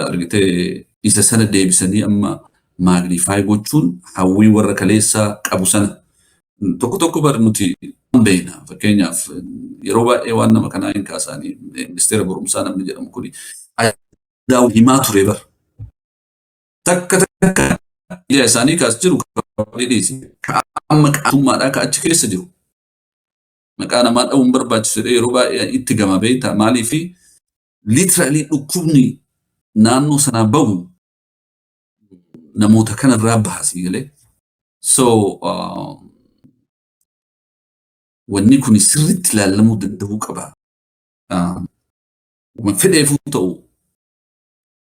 argitee, isa sana deebisanii amma magnify gochuun hawwii warra kaleessaa qabu sana tokko tokko bar nuti beekna. Fakkeenyaaf, yeroo baay'ee waan nama kanaa hin kaasaanii, ministeera barumsaa namni jedhamu kuni himaa ture bar. Takka takka ija isaanii kaas jiru dhiisi. Amma qaatummaadhaa ka achi keessa jiru. Maqaa namaa dha'uun barbaachisu jedhee yeroo baay'ee itti gama, beektaa? Maaliifi, literally dhukkubni naannoo sanaa bahu namoota kanarraa baha, sii galee. So wanni kun sirriitti ilaalamuu danda'uu qaba. Fedheefuu ta'u,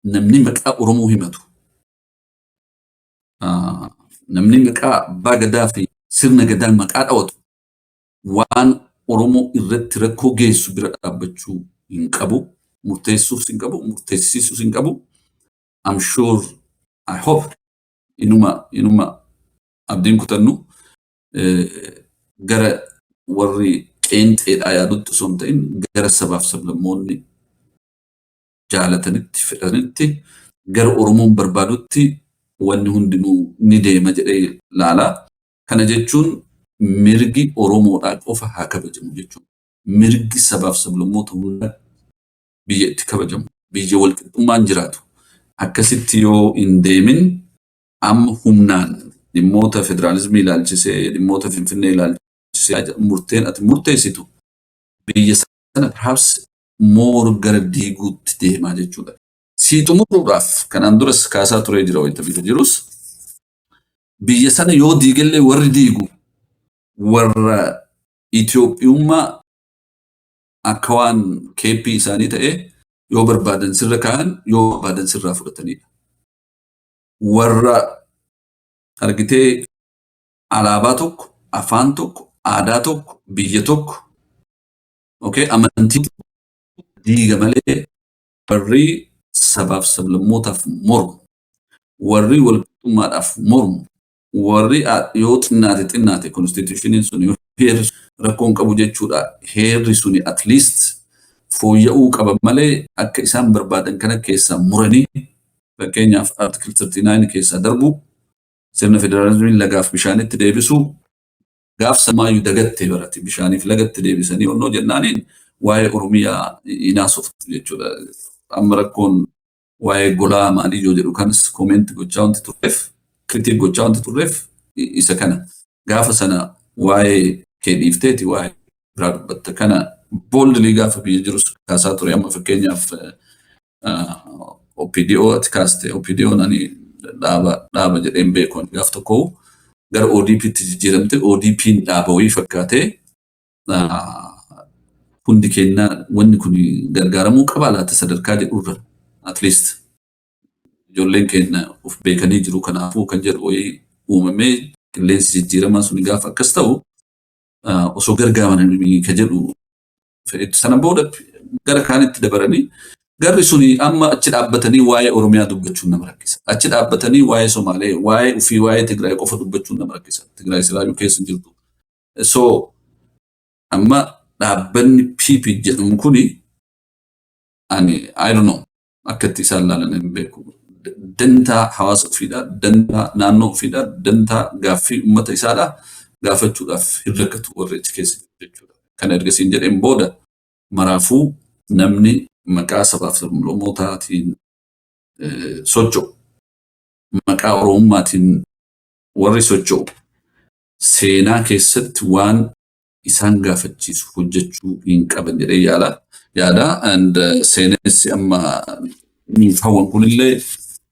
namni maqaa Oromoo himatu, namni maqaa abbaa gadaa fi sirna gadaa maqaa dhawatu, waan Oromoo irratti rakkoo geessu bira dhaabbachuu hin qabu. Murteessuus hin qabu, murteessisuus hin qabu. I'm sure, I hope, inuma abdiin kutannu gara warri qeenxeedhaa yaadutti osoo hin ta'in, gara sabaaf sablammoonni jaalatanitti, fedhanitti, gara Oromoon barbaadutti wanni hundinuu ni deema jedhee laala. Kana jechuun mirgi Oromoodhaa qofa haa kabajamu jechuudha. Mirgi sabaaf sablammoota hundaa biyya itti kabajamu, biyya walqixxummaan jiraatu. Akkasitti yoo hin deemin, amma humnaan dhimmoota federaalizimii ilaalchisee, dhimmoota Finfinnee ilaalchisee murteen ati murteessitu biyya sana perhaps more gara diiguutti deemaa jechuudha. Sii xumuruudhaaf, kanaan duras kaasaa turee jira wayita biyya jirus, biyya sana yoo diigallee, warri diigu warra Itoophiyummaa akka waan keeppii isaanii ta'ee yoo barbaadan sirra kaa'an, yoo barbaadan sirraa fudhatanidha. Warra, argitee, alaabaa tokko, afaan tokko, aadaa tokko, biyya tokko, okay, amantii diiga malee, warri sabaaf sablammootaaf mormu, warri walqixxummaadhaaf mormu, warri yoo xinnaate xinnaate constitutioniin sun yoo heerri rakkoon qabu jechuudha. Heerri suni at least fooyya'uu qaba malee, akka isaan barbaadan kana keessaa muranii, fakkeenyaaf article 39 keessaa darbu, sirna federaalizimii lagaaf bishaanitti deebisuu, gaaf samaayyuu dagattee barate bishaaniif lagatti deebisanii onnoo jennaaniin waa'ee Oromiyaa inaasoftu jechuudha. Amma rakkoon waa'ee golaa maalii yoo jedhu kanas comment gochaa wanti turreef, critique gochaa wanti turreef isa kana. Gaafa sana waa'ee kee dhiifteeti waa'ee biraa dubbatta. Kana boldly gaafa biyya jirus kaasaa ture. Amma fakkeenyaaf OPDO ati kaaste, OPDO'n ani dhaaba dhaaba jedheen beeku. Gaaf tokko gara ODP'tti jijjiiramte. ODP'n dhaaba wayii fakkaatee hundi keenya wanni kun gargaaramuu qaba laata sadarkaa jedhurra, at least ijoolleen keenya of beekanii jiru, kanaafuu kan jedhu wayii uumamee, qilleensi jijjiiramaa sun gaafa akkas ta'u osoo gargaaramanii ka jedhu fedhetti, sana booda gara kaanitti dabaranii, garri suni amma achi dhaabbatanii waa'ee Oromiyaa dubbachuun nama rakkisa. Achi dhaabbatanii waa'ee Somaalee, waa'ee ofii, waa'ee Tigraay qofa dubbachuun nama rakkisa. Tigraay silaayyuu keessa hin jirtu. So amma dhaabbanni PP jedhamu kuni, ani I don't know, akka itti isaan ilaalan hin beeku. Dantaa hawaasa ofiidhaa, dantaa naannoo ofiidhaa, dantaa gaaffii uummata isaadhaa gaafachuudhaaf hin rakkatu warri achi keessa jiru jechuudha. Kana ergasiin jedheen booda, maraafuu namni maqaa sabaaf sablammootaatiin socho'u, maqaa Oromummaatiin warri socho'u, seenaa keessatti waan isaan gaafachiisu hojjechuu hin qaban jedhee yaala. Yaada and seenessi amma nuuf hawwan kunillee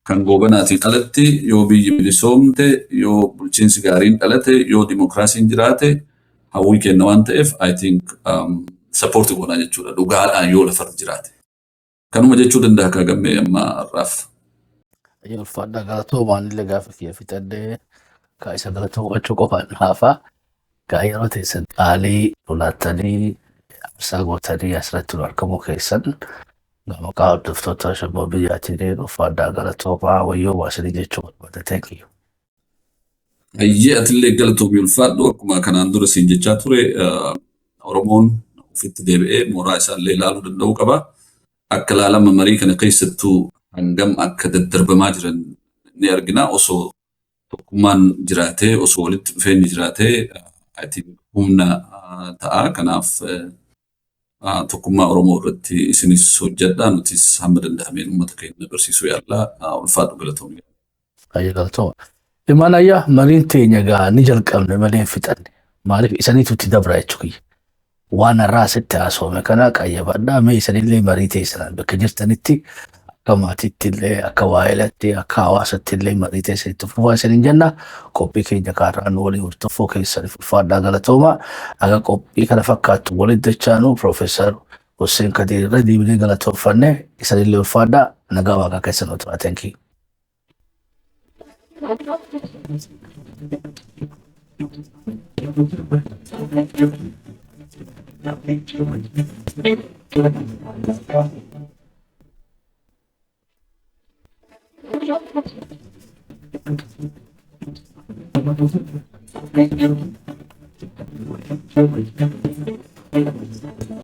kan Goobanaatiin alatti, yoo biyyi bilisoomte, yoo bulchiinsi gaariin dhalate, yoo dimokiraasiin jiraate, hawwii kenna waan ta'eef, I think support goonaa jechuudha, dhugaadhaan yoo lafarra jiraate. Kanuma jechuu danda'a kaagammee amma har'aaf. Ulfaadha, galatoomaan illee gaafa kiyya fixadhee kaa isa galatoomachuu qofaan haafaa. Gaa yeroo teessan qaalii lolaattanii aarsaa gootanii asirratti nu argamuu keessan maqaa hordoftoota Shabboo biyyaatiin ulfaadhaa, galatoomaa, wayyoo waasinii jechuu barbaada. Thank you. Hayyee, atillee galatoomii, ulfaadhu. Akkuma kanaan dura siin jechaa ture, Oromoon Ofitti deebi'ee mooraa isaallee ilaaluu danda'uu qaba. Akka ilaalama marii kana keessattuu hangam akka daddarbamaa jiran ni argina. Osoo tokkummaan jiraatee, osoo walitti dhufeenyi jiraatee, I think humna ta'a. Kanaaf tokkummaa Oromoo irratti isinis hojjedhaa, nutis hamma danda'ameen uummata keenya barsiisuu yaallaa. Ulfaadhu, galatoomii. Baay'ee galatooma. Ilmaan ayyaa, mariin teenya gaa ni jalqabne malee hin fixanne. Maaliif isaniitu itti dabra jechuudha. Waan har'aa asitti haasofame kana qayyabadhaa, mee isanillee marii teessan bakka jirtanitti akka maatiitti illee, akka waa'elatti, akka hawaasatti illee marii teessan itti fufaa isaniin jenna. Qophii keenya kaarraa nu waliin hordofuu keessaniif ulfaadhaa, galatooma. Akka qophii kana fakkaattu walitti dachaanu Piroofeesar Hussein Kadir irra deebinee galatooffanne, isanillee ulfaadhaa, nagaa waaqaa keessa nu tura. Thank you.